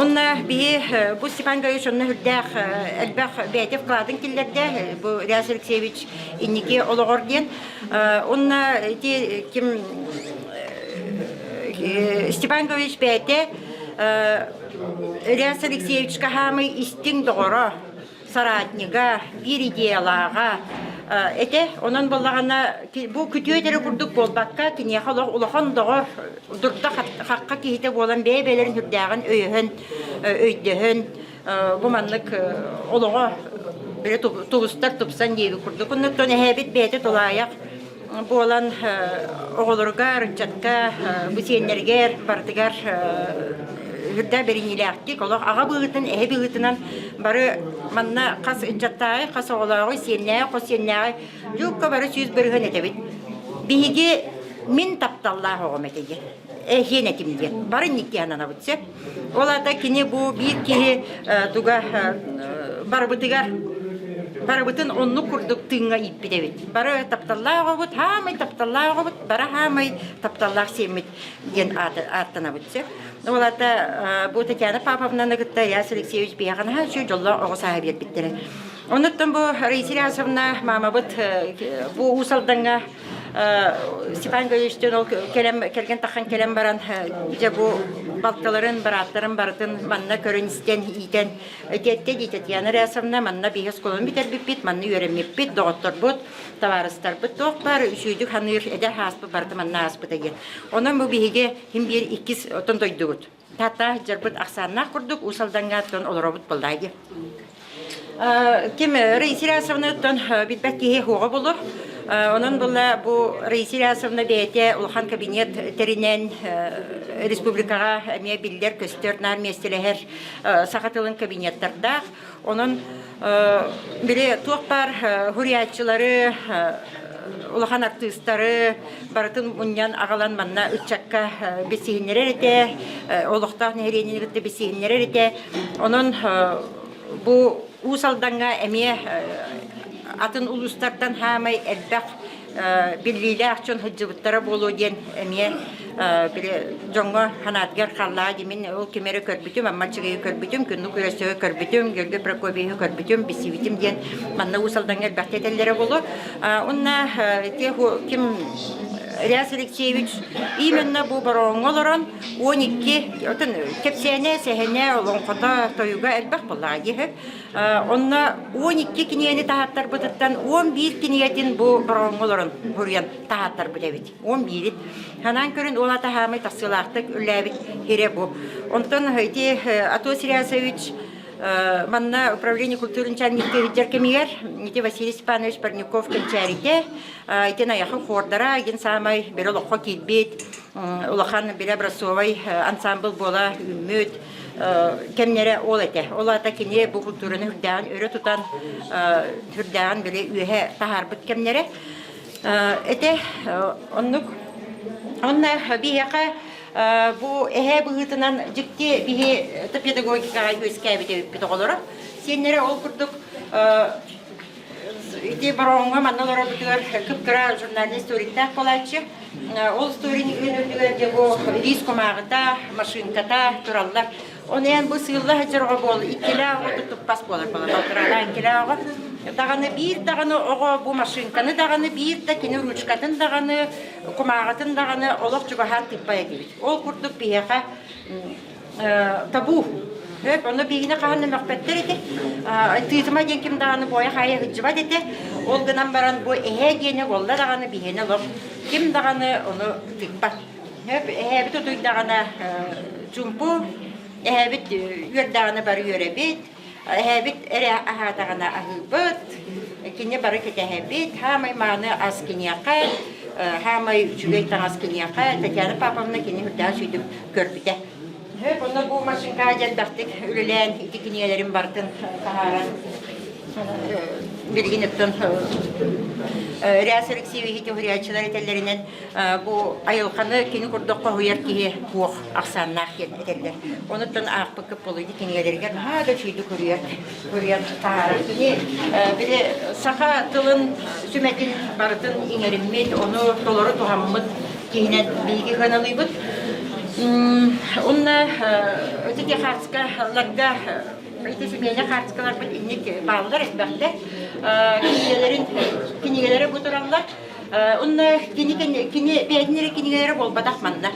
Онно биһи бу Степан Гаевич онно үрдээх элбэх бэйэтэ вкладын киллэрдэ бу Реас Алексеевич инники олоҕор диэн. Онно ити ким Степан Гаевич бэйэтэ Реас Алексеевичка хаамый истиҥ доҕоро, соратнига, биир идеялааҕа этэ. Онон буоллаҕына бу күтүөт эрэ курдук буолбакка, киниэхэ олох улахан доҕор, дурда хахха киһитэ буолан бэйэ-бэйэлэрин сүрдээҕин өйөһөн, өйдөһөн бу маннык олоҕо били тубустар тупсан диэбит курдук. Оннуттан эһээбит бэйэтэ тулаайах буолан оҕолоругар, ыччатка, бу сиэннэригэр барытыгар үрдэ бэриниилээхтик олох аҕа быһыытын, эһэ быһыытынан бары манна хас ыччаттааҕы, хас оҕолооҕу, сиэннээҕи, хос сиэннээҕи дьуукка бары 100% этэбит. Биһиги мин тапталлаах оҕом этэ диэн, эһиэн этим диэн. Бары инник ананабыт сөп. Ол аата кини бу биир киһи туга барыбытыгар барыбытын оннук курдук тыыҥҥа ииппит эбит. Бары тапталлаах оҕобут, хаамай тапталлаах оҕобут, бары хаамай тапталлаах сиэммит диэн ааттанабыт сөп. Ол аата бу Татьяна Павловнаны кытта Яс Алексеевич биһиэхэ наһаа үчүгэй дьоллоох оҕо сааһа биэрбиттэрэ. Онуттан бу Раиса Ильясовна маамабыт бу Уус Алдаҥҥа Степан Гаврильевичтыын ол кэлэн кэргэн таххан кэлэн баран дьэ бу балтыларын, бырааттарын барытын манна көрөн-истэн, иитэн этиэттэ дии Татьяна Рясовна манна биһи оскуоланы бүтэрбиппит, манна үөрэммиппит, доҕотторбут, табаарыстарбыт туох баар үчүгэйдик ханыыр эдэр ааспыт барыта манна ааспыта диэн. Онон бу биһиги хим биир иккис отон дойдубут. Таатта дьарбыт ахсааннаах курдук Уус Алдаҥҥа оттон олоробут буоллаа дии. Ким Раиса Ильясовна оттон билбэт киһи хуоҕа булур. Онон була бу Раиса Ильясовна бэйэтэ улахан кабинет тэринэн республикаҕа эмиэ биллэр-көстөр, наар миэстэлэһэр саха тылын кабинеттардаах. Онон били туох баар хуруйааччылары, улахан артыыстары барытын мунньан аҕалан манна ыччакка билсиһиннэрэр этэ, олохтоох нэһилиэнньэни кытта билсиһиннэрэр этэ. Онон бу Уус Алдаҥҥа эмиэ атын улуустартан хаамай элбэх биллиилээх дьон сылдьыбыттара буолуо диэн эмиэ били дьоҥҥо санаатыгар халлаа димин ол кими эрэ көрбүтүм Амма Аччыгыйы көрбүтүм Күннүк Күрөсөҕү көрбүтүм Георгий Прокопьевиһы көрбүтүм билсибитим диэн манна Уус Алдаҥҥа элбэхтэ этэллэрэ буолуо уонна ким Реас Алексеевич именно бу бороҕоҥҥо олорон 12 отон кэпсээнэ сэһэнэ олоҥхото тойуга элбэх буоллаҕа дии Онно 12 кинигэни таһааттарбытыттан 11 кинигэтин бу бороҕоҥҥо олорон суруйан таһааттарбыт эбит. 11-ин. Ханаан көрөн уола таһаамай тахсыылаахтык үллээбит сирэ бу. Онтон ити Атос Ильясович манна управление культуры начальникка сылдьар кэмигэр ити Василий Степанович Парников кэнчээритэ ити Найахы хордара игин саамай били олоххо киирбит улахан били образцовай ансамбль буола үүммүт кэмнэрэ ол этэ. Ол аата кини бу культураны үрдээҕин өрө тутан, үрдээҕин били үөһэ таһаарбыт кэмнэрэ этэ. Оннук. Онно биһиэхэ бу эһээ быһыытынан дьикти биһи педагогикаҕа үөскээбит эбиппит оҕолоро. Сиэннэрэ ол курдук Ити Бороҕоҥҥо манна олорорбутугар кып-кыра журнальный историктаах буолааччы. Ол историгын үрдүгэр дьэ бу лиис кумааҕыта, машинката тураллар. Оны эн бу сыылла сылдьар оҕо буол, иккилээх оҕо туппас буолар буолар, балтыраалаах иккилээх оҕо. Даҕаны биир даҕаны оҕо бу машинканы даҕаны, биир да кини ручкатын даҕаны, кумааҕытын даҕаны олох чугаһаан тыыппат этибит. Ол курдук биһиэхэ табу. Хөп, ону биһигини хаһан да мөхпөттөр этэ. Тыытыма диэн ким даҕаны буойа-хаайа сылдьыбат этэ. Ол гынан баран бу эһээ диэни буолла даҕаны биһиэнэ олох ким даҕаны ону тыыппат. Хөп, эһээбит утуйдаҕына чуумпу, эһээбит үөрдэҕинэ бары үөрэбит, эһээбит эрэ аһаатаҕына аһыыбыт, кини бары кэтэһэбит, хаамай мааны ас киниэхэ, хаамай үчүгэй таҥас киниэхэ, Татьяна Павловна кини үрдээх сүйдүк көрбүтэ. Онно бу машинкаҕа элбэхтик үлэлээн ити кинигэлэрин барытын таһааран. Билигин оттон Реас Алексеевич уһуйааччылар этэллэринэн бу айылҕаны кини курдук хоһуйар киһи суох ахсааннаах диэн этэллэр. Онуттан аахпыккыт буолуйду кинигэлэригэр наһаа да үчүгэйдик суруйар, суруйан таһаарар. Кини били саха тылын сүмэтин барытын иҥэриммит, ону толору туһаммыт киһинэн биһиги сыаналыыбыт. Уонна ити Хаарскаларга ити симиэнэ хаартыскаларбыт инник бааллар элбэхтэр. Кинигэлэрин кинигэлэрэ бу тураллар. Онно кини кини бэйэтин эрэ кинигэлэрэ буолбатах манна.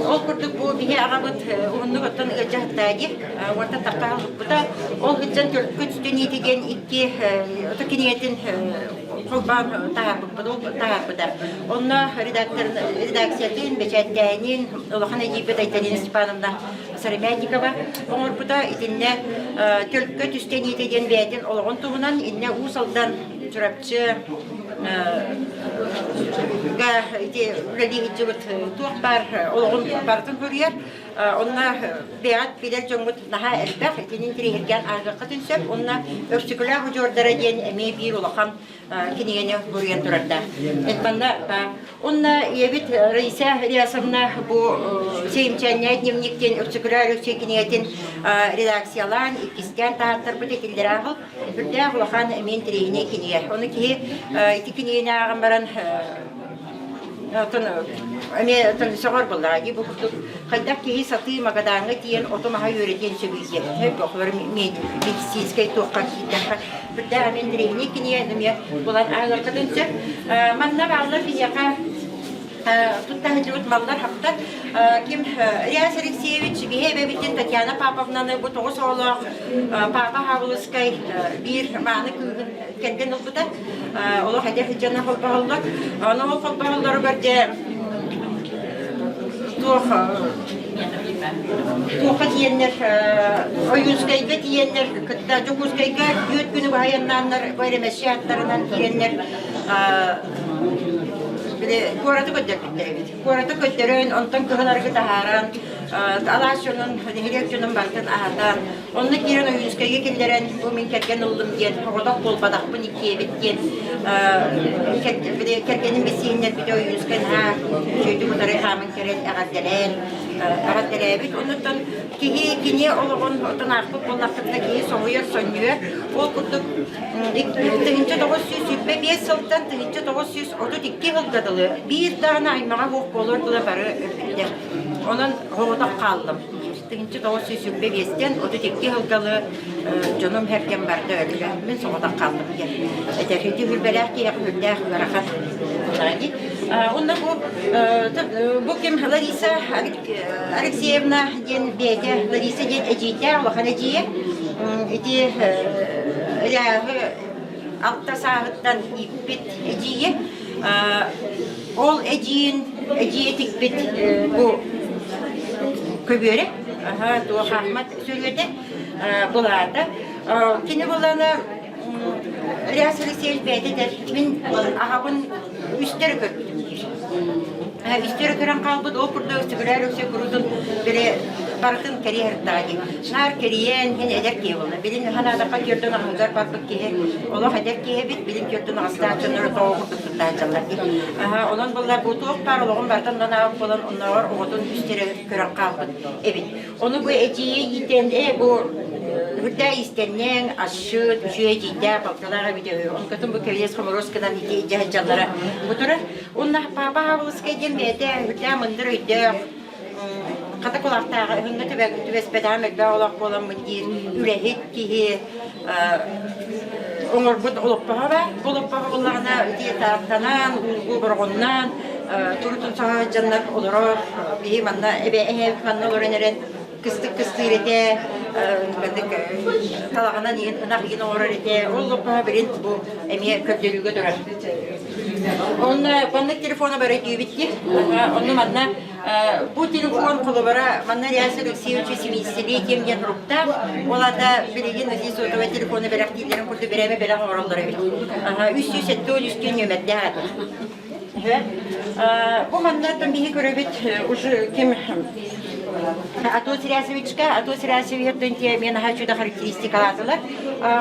Ол курдук бу биһи аҕабыт уһуннук оттон ыалдьаһыттааги уонна таххаһыллыбыта. Ол сылдьан Төлкө түстүниити диэн икки ото кинигэтин холбоон таһаарбыппыт, ол таһаарбыта. Онно редактор редакциятын, бэчээттээһинин улахан эдьиийбит Айталина Степановна Сыромятникова оҥорбута. Итиннэ Төлкө түстэниитэ диэн бэйэтин олоҕун туһунан иннэ Уус Алдан Чурапчы га ити үлэлии сылдьыбыт туох баар олоҕун барытын суруйар. Онно бэйэҕит билэр дьоҥҥут наһаа элбэх, итини интэриэһиргээн ааҕыаххытын сөп. Онно Өксөкүлээх удьуордара диэн эмиэ биир улахан кинигэни суруйан турардаах. Манна Онно ийэбит Раиса Реасовна бу Сеймчээннээх дневник диэн Өксөкүлээх Өлөксөй кинигэтин редакциялаан, иккистээн таһааттарбыт этиллэр ааҕыл. Үрдээх улахан эмиэ интэриэһинэй кинигэ. Ону киһи ити кинигэни ааҕан баран эмиэ сөҕөр буоллаҕа дии бу курдук хайдах киһи сатыы Магадаҥҥа тиийэн оту-маһы үөрэтиэн сөбүй диэн оҕолор медицинскэй туохха киирдэххэ Үрдээх эмиэ интэриэһинэй кинигэ эмиэ булан ааҕыаххытын сөп. Манна бааллар биһиэхэ тутта сылдьыбыт маллар хаптар. Ким Реас Алексеевич биһи эбэбитин Татьяна Павловнаны бу тоҕус оҕолоох Папа Хабылыскай биир мааны кыыһын кэргэн ылбыта. Олох эдэр сылдьан холбоһоллор. Ону ол холбоһоллоругар дьэ туох Туохха тиийэннэр, Ойуунскайга тиийэннэр, кытта Дьокуускайга түөрт күнү быһа айаннааннар, бу эрэмэччи аттарынан киирэннэр били куораты көрдөрбүттэр эбит. Куораты көрдөрөн, онтон кыһыл арыгы таһааран, алаас дьонун, нэһилиэк дьонун барытын аһатан, онно киирэн Ойуунскайга киллэрэн, бу мин кэргэн ыллым диэн, оҕотох буолбатахпын иккиэбит диэн били кэргэним билсиһиннэрбитэ Ойуунскай наһаа үчүгэйдик утары хааман кэлэн эҕэрдэлээн эҕэрдэлээбит. Оннуттан киһи кини олоҕун оттон аахпыт буоллахпытына киһи соһуйар, сонньуйар. Ол курдук 1925 сылтан 1932 сылга дылы биир даҕаны аймаҕа суох буолуор дылы бары өлбүттэр. Онон соҕотох хааллым. 1925-тэн 32 сылгалы дьонум сэргэм барда өллө. Мин соҕотох хааллым диэн этэр. Ити үрбэлээх киһиэхэ үрдээх ыарахан буоллаҕа дии. Онно бу бу ким Лариса Алексеевна диэн бэйэтэ Лариса диэн эдьиийдээх улахан эдьиийэ. Ити Ряһы алта сааһыттан ииппит эдьиийэ. Ол эдьиийин эдьиийэ тикпит бу көбүөрэ туох Ахмат сүрүөтэ былаата. Кини булана Реас Алексеевич бэйэтэ этэр, мин аҕабын үстэр көрбүтүм диир. Үстэр көрөн хаалбыт, ол курдук Өксөкүлээх Өлөксөй куруутун били барытын кэрийэ сырыттаҕа дии. Наар кэрийэн, мин эдэр киһи буолла. Билин ханаатахха түөртэн аҕыһыгар барбыт киһи, олох эдэр киһи эбит, билин түөртэн аҕыстаах дьоннору тоҕо курдук туттааччылар дии. Онон буолла бу туох баар олоҕун барытын онон аабыт буолан, оннооҕор оҕотун үстэрэ көрөн хаалбыт эбит. Ону бу эдьиийэ иитэн, ээ бу үрдээ истэнньэҥ, асчыт, үчүгэй эдьиийдээх, балталаах эбитэ үһү. Онтон бу кэбиэс хомуруос гынан ити илдьэ сылдьаллара бу турар. Уонна Папа Павловскай диэн бэйэтэ үрдээх мындыр өйдөөх, хата кулаахтааҕы өһүҥҥэ түбэспэтэҕим элбэх олох буоламмын диир үлэһит киһи оҥорбут олоппоһо баар. Бу олоппоһо буоллаҕына ити тааттанан, уулгу бороҕонноон турутун саҕа дьоннор олорор. Биһи манна эбэ эһээбит манна олорон эрэн кыстык кыстыыр этэ, маннык талаҕынан иһин ынах иһин оҥорор этэ. Ол олоппоһо билин бу эмиэ көрдөрүүгэ турар. Онно маннык телефона бары дүүбүт дии. Онно манна бу телефон холобура манна Реас Алексеевич 70-летием диэн суруктаах. Ол аата билигин ити сотовай телефону бэлэхтииллэрин курдук бирээмэ бэлэх оҥороллор эбит. 373 нүөмэрдээх этэ. Бу манна биһи көрөбүт уже ким Атос Рясовичка, Атос Рясовичтан мен наһаа чудо характеристикалаатылар.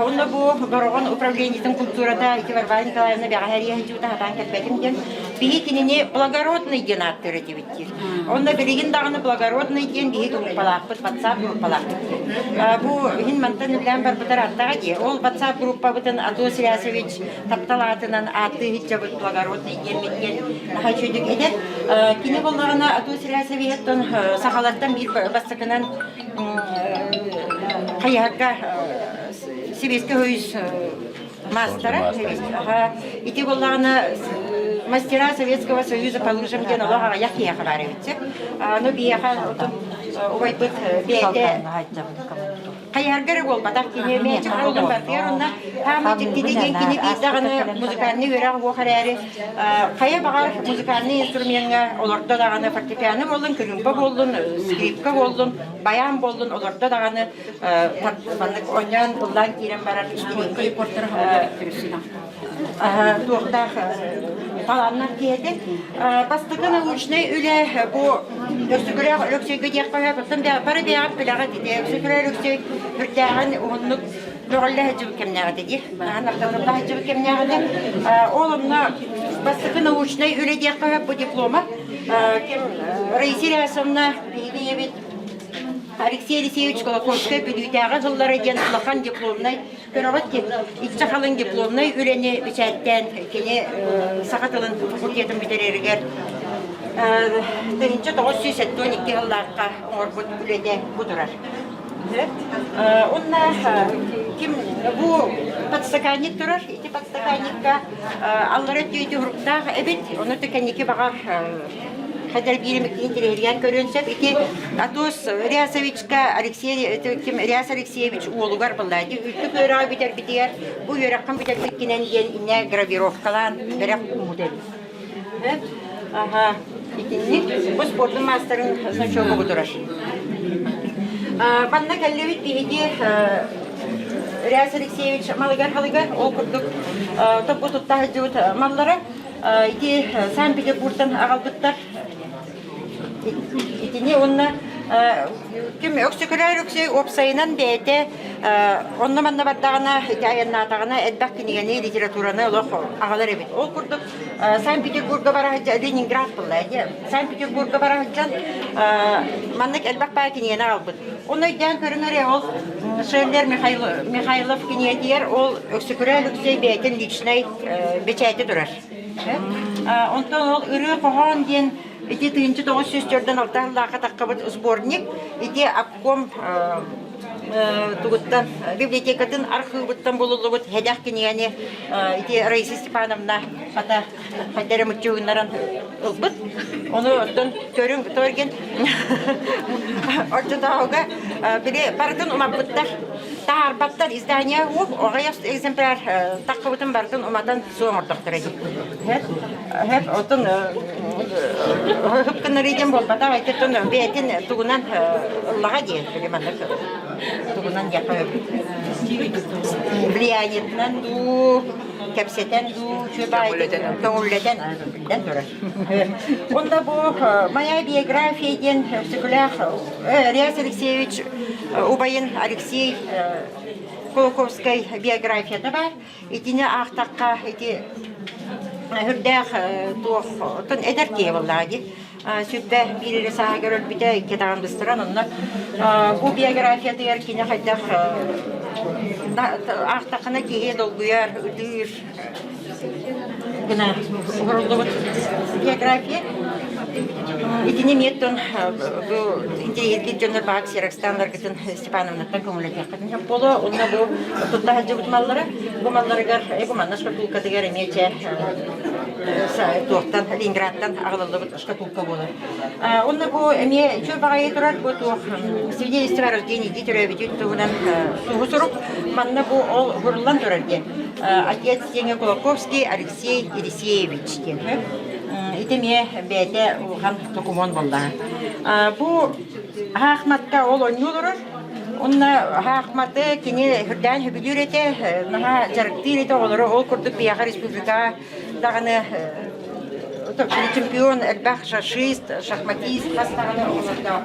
Онно бу Бороҕон управлениетын культурата ити Варвара Николаевна бэҕэһээ сылдьыбыта хатаан кэлбэтим диэн биһи кинини благородный диэн ааттыыр этибит диир. Онно билигин даҕаны благородный диэн биһи группалаахпыт, WhatsApp группалаахпыт диир. Бу иһин мантан үлээн барбытар аттаҕа дии. Ол WhatsApp группабытын Атос Рясович таптал аатынан ааттыы сылдьабыт благородный диэммит диэн наһаа үчүгүйдүк этэр. Кини буоллаҕына Атос Рясовичтан сахалартан биир бастакынан хайыһарга Сэбиэскэй Союз маастара. Ити буоллаҕына мастера Советского Союза по лыжам диэн олох аҕыйах киһиэхэ баар эбит. Аны биһиэхэ убайбыт бэйэтэ хайыһарга эрэ буолбатах кини мээчик буоллун барытыгар онно хаамыы дьиктитэ диэн кини биир даҕаны музыкальнай үөрэх уох эрээри хайа баҕар музыкальнай инструмеҥҥа олордо даҕаны фортепиано буоллун кырыымпа буоллун скрипка буоллун баян буоллун олордо даҕаны маннык оонньоон ыллаан киирэн барар туохтаах талааннаах киһи этэ. Бастакы научнай үлэ бу Өксөкүлээх Өлөксөйгө диэххэ сөп. Оттон бары бэйэҕит билэҕит ити Өксөкүлээх Өлөксөй үрдээҕин уһуннук мөҕүллэ сылдьыбыт кэмнээх этэ дии. Аһан ахтылла сылдьыбыт кэмнээх этэ. Ол онно бастакы научнай үлэ диэххэ сөп бу диплома. Ким Раиса Ильясовна биһиги ийэбит Алексей Алексеевич Колокольскай Бүлүүтээҕи сыллара диэн улахан дипломнай Көрөҕүт дии, икки халыҥ дипломнай үлэни бэчээттээн кини саха тылын факультетын бүтэрэригэр 1972 сыллаахха оҥорбут үлэтэ бу турар. Онно ким бу подстаканник турар, ити подстаканникка аллара өттү уруктаах эбит, ону кэнники баҕар Хадьар биир интэриэһиргээн көрүөн сөп. Ити Атос Рясовичка Алексей ким Ряс Алексеевич уолугар буолла. Ити үрдүк үөрэҕи бүтэрбитигэр бу үөрэххин бүтэрбиккинэн диэн иннэ гравировкалаан бэрэх ууммут эбит. Аха, итинник бу спордун маастарын значогу бу турар. Манна кэллибит биһиги Ряс Алексеевич малыгар халыгар ол курдук топпу тутта сылдьыбыт маллара Ити Санкт-Петербургтан аҕалбыттар. Итини уонна ким Өксөкүлээх Өлөксөй уопсайынан бэйэтэ онно-манна бардаҕына, ити айаннаатаҕына элбэх кинигэни, литератураны олох аҕалар эбит. Ол курдук Санкт-Петербурга бара сылдьан, Ленинград буолла дии, Санкт-Петербурга бара сылдьан маннык элбэх баай кинигэни аҕалбыт. Ону өйдөөн көрүҥ эрэ, ол Шеллер Михайлов кинигэтигэр ол Өксөкүлээх Өлөксөй бэйэтин личнай бэчээти турар. Онтон ол ырыа-хоһоон диэн ити 1946 сыллаахха таххабыт сборник ити обком тугуттан библиотекатын архыыбыттан булуллубут һэдэх кинигэни ити Раиса Степановна ата хайда эрэ муччугуннаран ылбыт. Ону оттон көрүҥ торген оччотооҕуга били барытын умаппыттар. Таһаарбаттар издание уох оҕойос экземпляр таххыбытын барытын уматан суох оҥордохторо дии. Хэп оттон хыпкыннарыы диэн буолбатах айтыттан бэйэтин тугунан ыллаҕа дии били маннык тугунан диэххэ влияниетынан дуу кэпсэтэн дуу көҥүллэтэн биллэн турар. Онно бу моя биография диэн Өксөкүлээх Реас Алексеевич убайын Алексей Кулаковскай биографията баар. Итини аахтахха ити үрдээх туох оттон эдэр киһи буоллаҕа дии. Сүрбэ биир эрэ сааһыгар өлбүтэ, икки даҕаны быстаран онно бу биографиятыгар кини хайдах аахтаххына киһи долгуйар, ытыыр гына уһуруллубут биография. Итини эмиэ оттон бу интэриэһиргиир дьоннор баҕа ксерокстаннаргытын Степановнаттан көҥүллэтиэххитин сөп буолуо. Онно бу тутта сылдьыбыт маллара, бу малларыгар бу манна шкатулкатыгар эмиэ чэ туохтан Ленинградтан аҕалыллыбыт шкатулка буолар. Онно бу эмиэ үчүгэй баҕайы турар бу туох свидетельство о рождении төрөөбүтүн туһунан туһу сурук. Манна бу ол уһуруллан турар диэн. Отец диэҥэ Кулаковский Алексей Елисеевич диэн. Ити эмиэ бэйэтэ улахан докумуон буоллаҕа. Бу Аахматка ол оонньуу олорор. Онно Аахматы кини үрдээн сөбүлүүр этэ, наһаа дьарыктыыр этэ оҕолору. Ол курдук биһиэхэ республикаҕа даҕаны Чемпион элбэх шашист, шахматист хас даҕаны оҕолордоох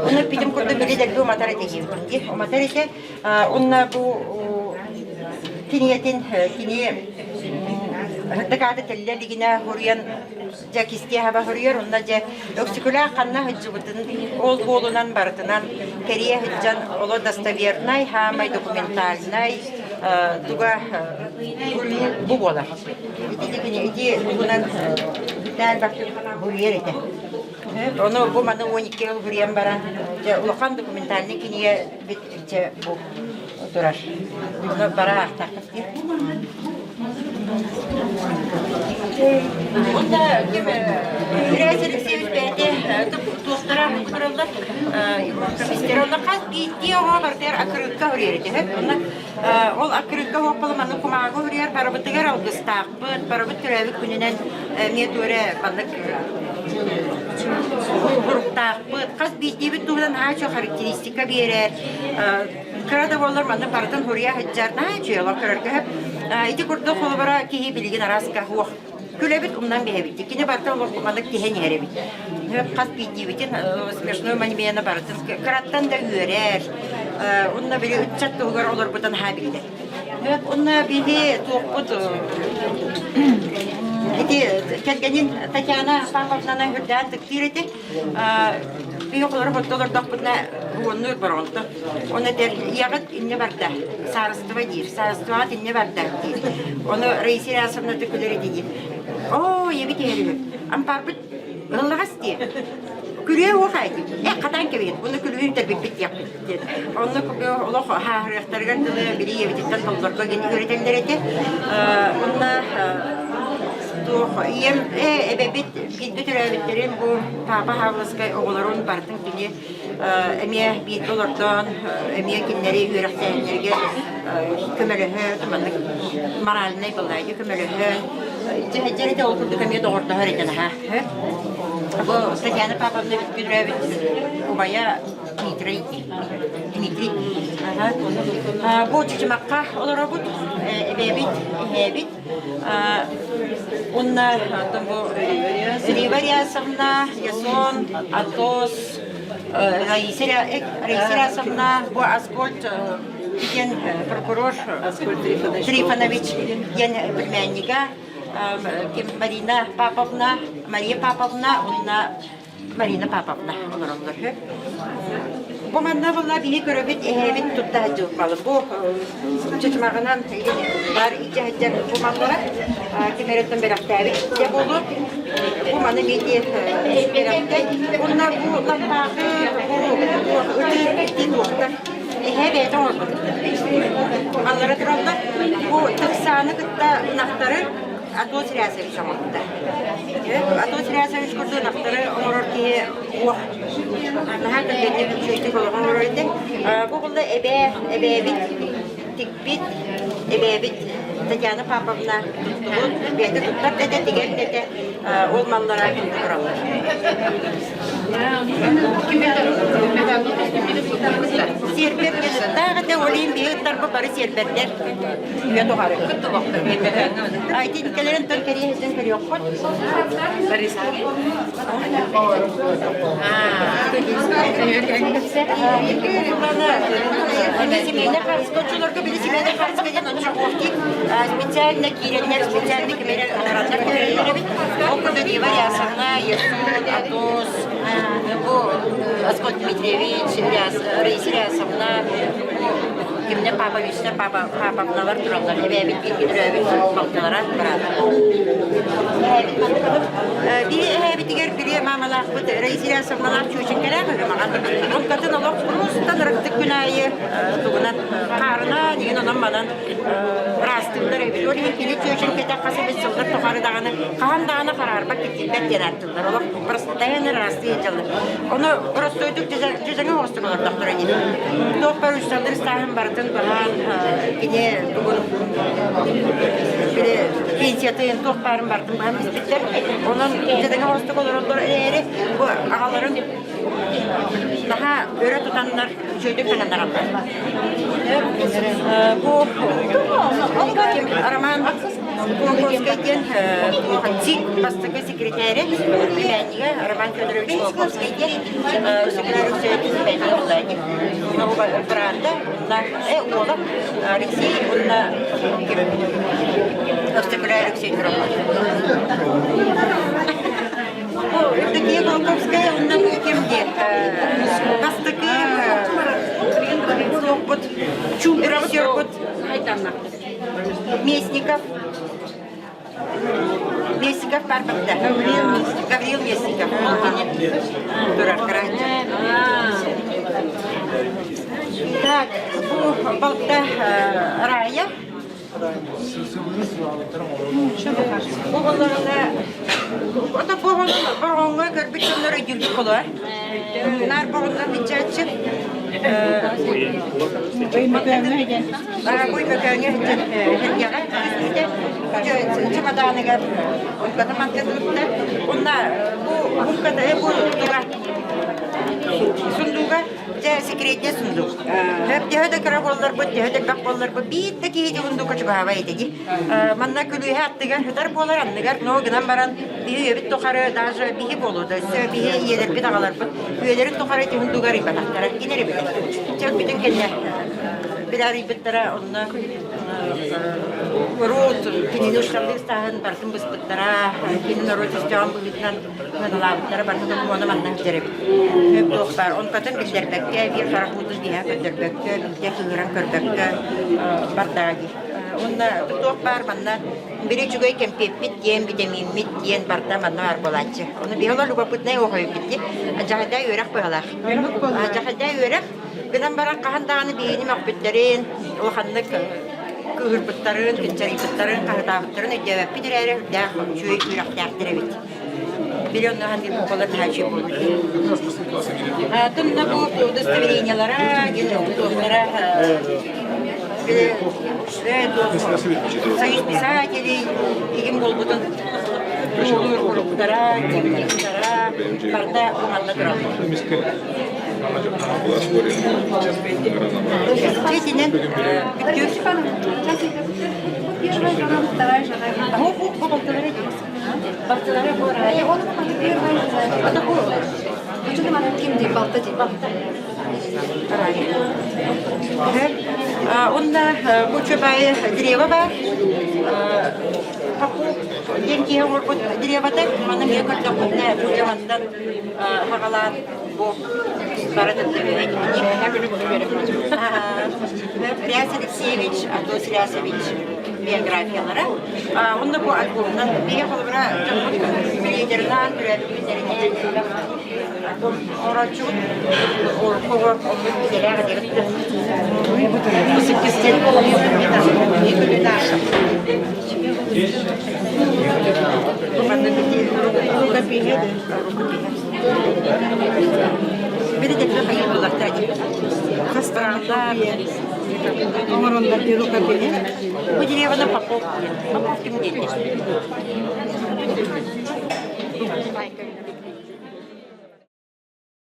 Оны питим курдук били дэлби уматар этэ диэбитим Уматар этэ. Онна бу киниэтин кини дакааты тэллэ илигинэ хуруйан дьэ кистиэ хаба хоруйар онно дьэ Өксөкүлээх ханна сылдьыбытын ол буолунан барытынан кэрийэ сылдьан оло достовернай хаамай документальнай туга бу буолар ити ити тугунан буруйар этэ ону бу маны 12 жыл буруйан баран дьэ улахан документальный кинигэ бит бу турар ону бара аахтахпыт дии Онно ким Юрий Алексеевич бэйэтэ туохтара тураллар комиссия онно хас биирдии оҕо барытыгар аккырыыкка уруйар этэ онно ол аккырыыкка уоппалым аны кумааҕы уруйар барыбытыгар алгыстаахпыт барыбыт төрөөбүт күнүнэн эмиэ туора маннык уруктаахпыт хас биирдиибит туһунан аачо характеристика биэрэр Кыра да буоллар манна барытын хуруйа сылдьар наһаа үчүгэй олох көрөргө сөп. Ити курдук холобура киһи билигин арааска суох. Күлэбит умнан биһэбит. Кини барыта олох маннык тиһэн иһэр эбит. Хас биирдиибитин смешной маньмена барытын кыраттан да үөрэр. Онно били ыччат туһугар олорбутун наһаа биллэр. Онно биһи туохпут ити кэргэнин Татьяна Павловнаны үрдээн тыктыыр этэ. Биһи оҕолору хотто олордохпутуна уоннуур бороҕонто. Ону этэр ийэҕит иннэ барда, саарыстыба диир, саарыстыбаҕыт иннэ барда диир. Ону Раиса Ильясовна күлэр ити диир. Оо, ийэбит иһэр үһү. Ампаарбыт ыллаҕас диир. Күрүө уох диир. Э, хатаан кэбиһин, уну күлүүһүн тэрбиппит диэхпит диэн. Онно олох хааһырыахтарыгар дылы били ийэбититтэн толлорго диэн үөрэтэллэр этэ. Онно туох ийэм эбэбит бииргэ төрөөбүттэрин бу Папа Павловскай оҕолорун барытын кини эмиэ бииргэ олордон эмиэ кинилэри үөрэхтээһиннэргэ көмөлөһөн маннык моральнай былаайга көмөлөһөн дьэһэдьэритэ ол курдук эмиэ доҕордоһор этэ наһаа бу Татьяна Павловна төрөөбүт убайа Дмитрий Дмитрий бу Чычымахха олоробут эбээбит эһээбит Уонна Рива Рясовна, Ясон, Атос, Раиса Рясовна, бу Аскольд диэн прокурор Трифонович диэн племяннига, Марина Павловна, Мария Павловна уонна Марина Павловна олороллор үһү. Бу манна буолла биһи көрөбүт эһээбит тутта сылдьыбыт Бу чычымаҕынан бар ичэ сылдьар бу маллара ким эрэ бэлэхтээбит дьэ буолуо. Бу маны миэти бэлэхтэй. Уонна бу лаппаахы бу ытыыр ити туохтар эһээ бэйэтэ оҥорбут. Маллара тураллар. Бу тыксааны кытта ынахтары Атос Рясович оҥорбута. Атос Рясович курдук ынахтары оҥорор киһи уох наһаа түргэнник үчүгэйдик олоҕу оҥорор этэ. Бу булла эбээ, эбээбит тикпит, эбээбит Татьяна Павловна туттубут, бэйэтэ туттар да этэ, тигэр да этэ, ол маллара тураллар. Сиэрбэр ыттаах этэ, ол иһин биһи ыттарбыт бары сиэрбэрдэр үйэ тухары. Айтинкэлэрин тон кэриэһитин көрүөххүт. Семейный харыска оччолорго били семейный харыска диэн оччоҕуохтик специально киирэннэр специально кимэрэ ыҥыраннар көрөллөр эбит. Ол курдук Ива Ясовна, Ясон, Атос, бу Аскольд Дмитриевич, Раиса Рясовна, кимнэ Павловичтар, Павловналар тураллар. Эбээбит бииргэ төрөөбүт балтылара, быраата. Биһи эһээбитигэр били маамалаахпыт Раиса Рясовналаах чүөчэҥкэлээх үһү маҕан. Онтон олох курустан ырыктык күн аайы тугунан хаарынан, иһин онон-манан ыраастыыллар эбит. Ол иһин кини чүөчэҥкэтэ хас эмит сыллар тухары. даҕаны хаһан даҕаны хараарбат киртийбэт диэн ааттыыллар. Олох постоянно ыраастыы сылдьаллар. Ону боростуойдук дьэдьэҥэ оҕустук олордохторо ини. Туох баар учууталлар ыстааһын барытын баһаан кини тугун били пенсиятын туох баарын барытын баһан испиттэр. Онон дьэдьэҥэ оҕустук олороллор эрээри бу аҕаларын наһаа өрө тутаннар үчүгэйдик таҥыннараллар. Бу Роман Кулаковскай диэн ЦИК бастакы секретарэ, племяннига Роман Федорович Кулаковскай диэн секретарь племянник брата, уола Алексей уонна секретарь Алексей Миронов. Евдокия Кулаковская уонна ким диэн бастакы суохпут режиссербут Местников Местников барбатта Гаврил Местников ол кини турар Так, бу балта Рая Оҕолоруна ото боҕоҥҥо көрбүт дьоннор өйдүүрбүт болуо. Наар боҕоннор бичээччи. Бой мөкөөҥө сэргэҕэ түспүтэ. Чымадааныгар умката мантытыбыттар. Онна бу умката бу туга сундуга Дьэ, секретнэй сундук. Төһө да кыра буолларбыт, төһө да элбэх буолларбыт, биир да киһи сундукка чугаһаабай этэ дии. Манна күлүүһэ аттыгар сытар буолар, анныгар, но гынан баран, биһи үйэбит тухары, даже биһи буолуо да, өссө биһи ийэлэрбит, аҕаларбыт үйэлэрин тухары ити сундугу арыйбатахтара, кини эрэ билэр. Чэ, бүтүн кэннэ били арыйбыттара, онно урут кинини усталлыы ыстааһын барытын быспыттара, кини норуот өстөөҕүн быһыытынан Сыаналаабыттара барыта докумуона манна сылдьар эбит. Сөп туох баар. Онтукатын биллэрбэккэ, биир харах уутун биһэ көрдөрбөккө, биирдэ кыыһыран көрбөккө бардаҕа дии. Уонна туох баар манна били үчүгэй кэмпиэппит диэн, битэмииммит диэн барда манна баар буолааччы. Ону биһи олор любопытнай оҕойбут дии. Дьаһайдаай үөрэх быһалаах. Дьаһайдаай үөрэх гынан баран хаһан даҕаны биһигини мөхпүттэрин, улаханнык кыыһырбыттарын, кынчарыйбыттарын, хаһытаабыттарын өйдөөбөппүт эрээри үрдээх үчүгэй үөрэхтээхтэр эбит. Миллионнаһан буолар наһаа буолбут. Тымна бу удостоверениелара, туохтара Союз писателей игин буолбутун туолуур уруктара, дневниктара барда манна тураллар. Чесинен бүттүр. Первая жена, вторая жена. Балтылара буорайа. Онно бу чубайы древо бар. Попов диэн киһи оҥорбут древота. Маны эмиэ көрдөхпүтүнэ бу дьамантан хаҕалаан бу бара Ряс Алексеевич, Авдос Рясович биографиялара. Онно бу альбомунан биһиги холобура дьоммут билиэдэринэн, төрөөбүт күннэринэн орооччубут оҕо оннук идэлээх эдэрбит. Бу деревина Попов диэн. Попов ким диэн?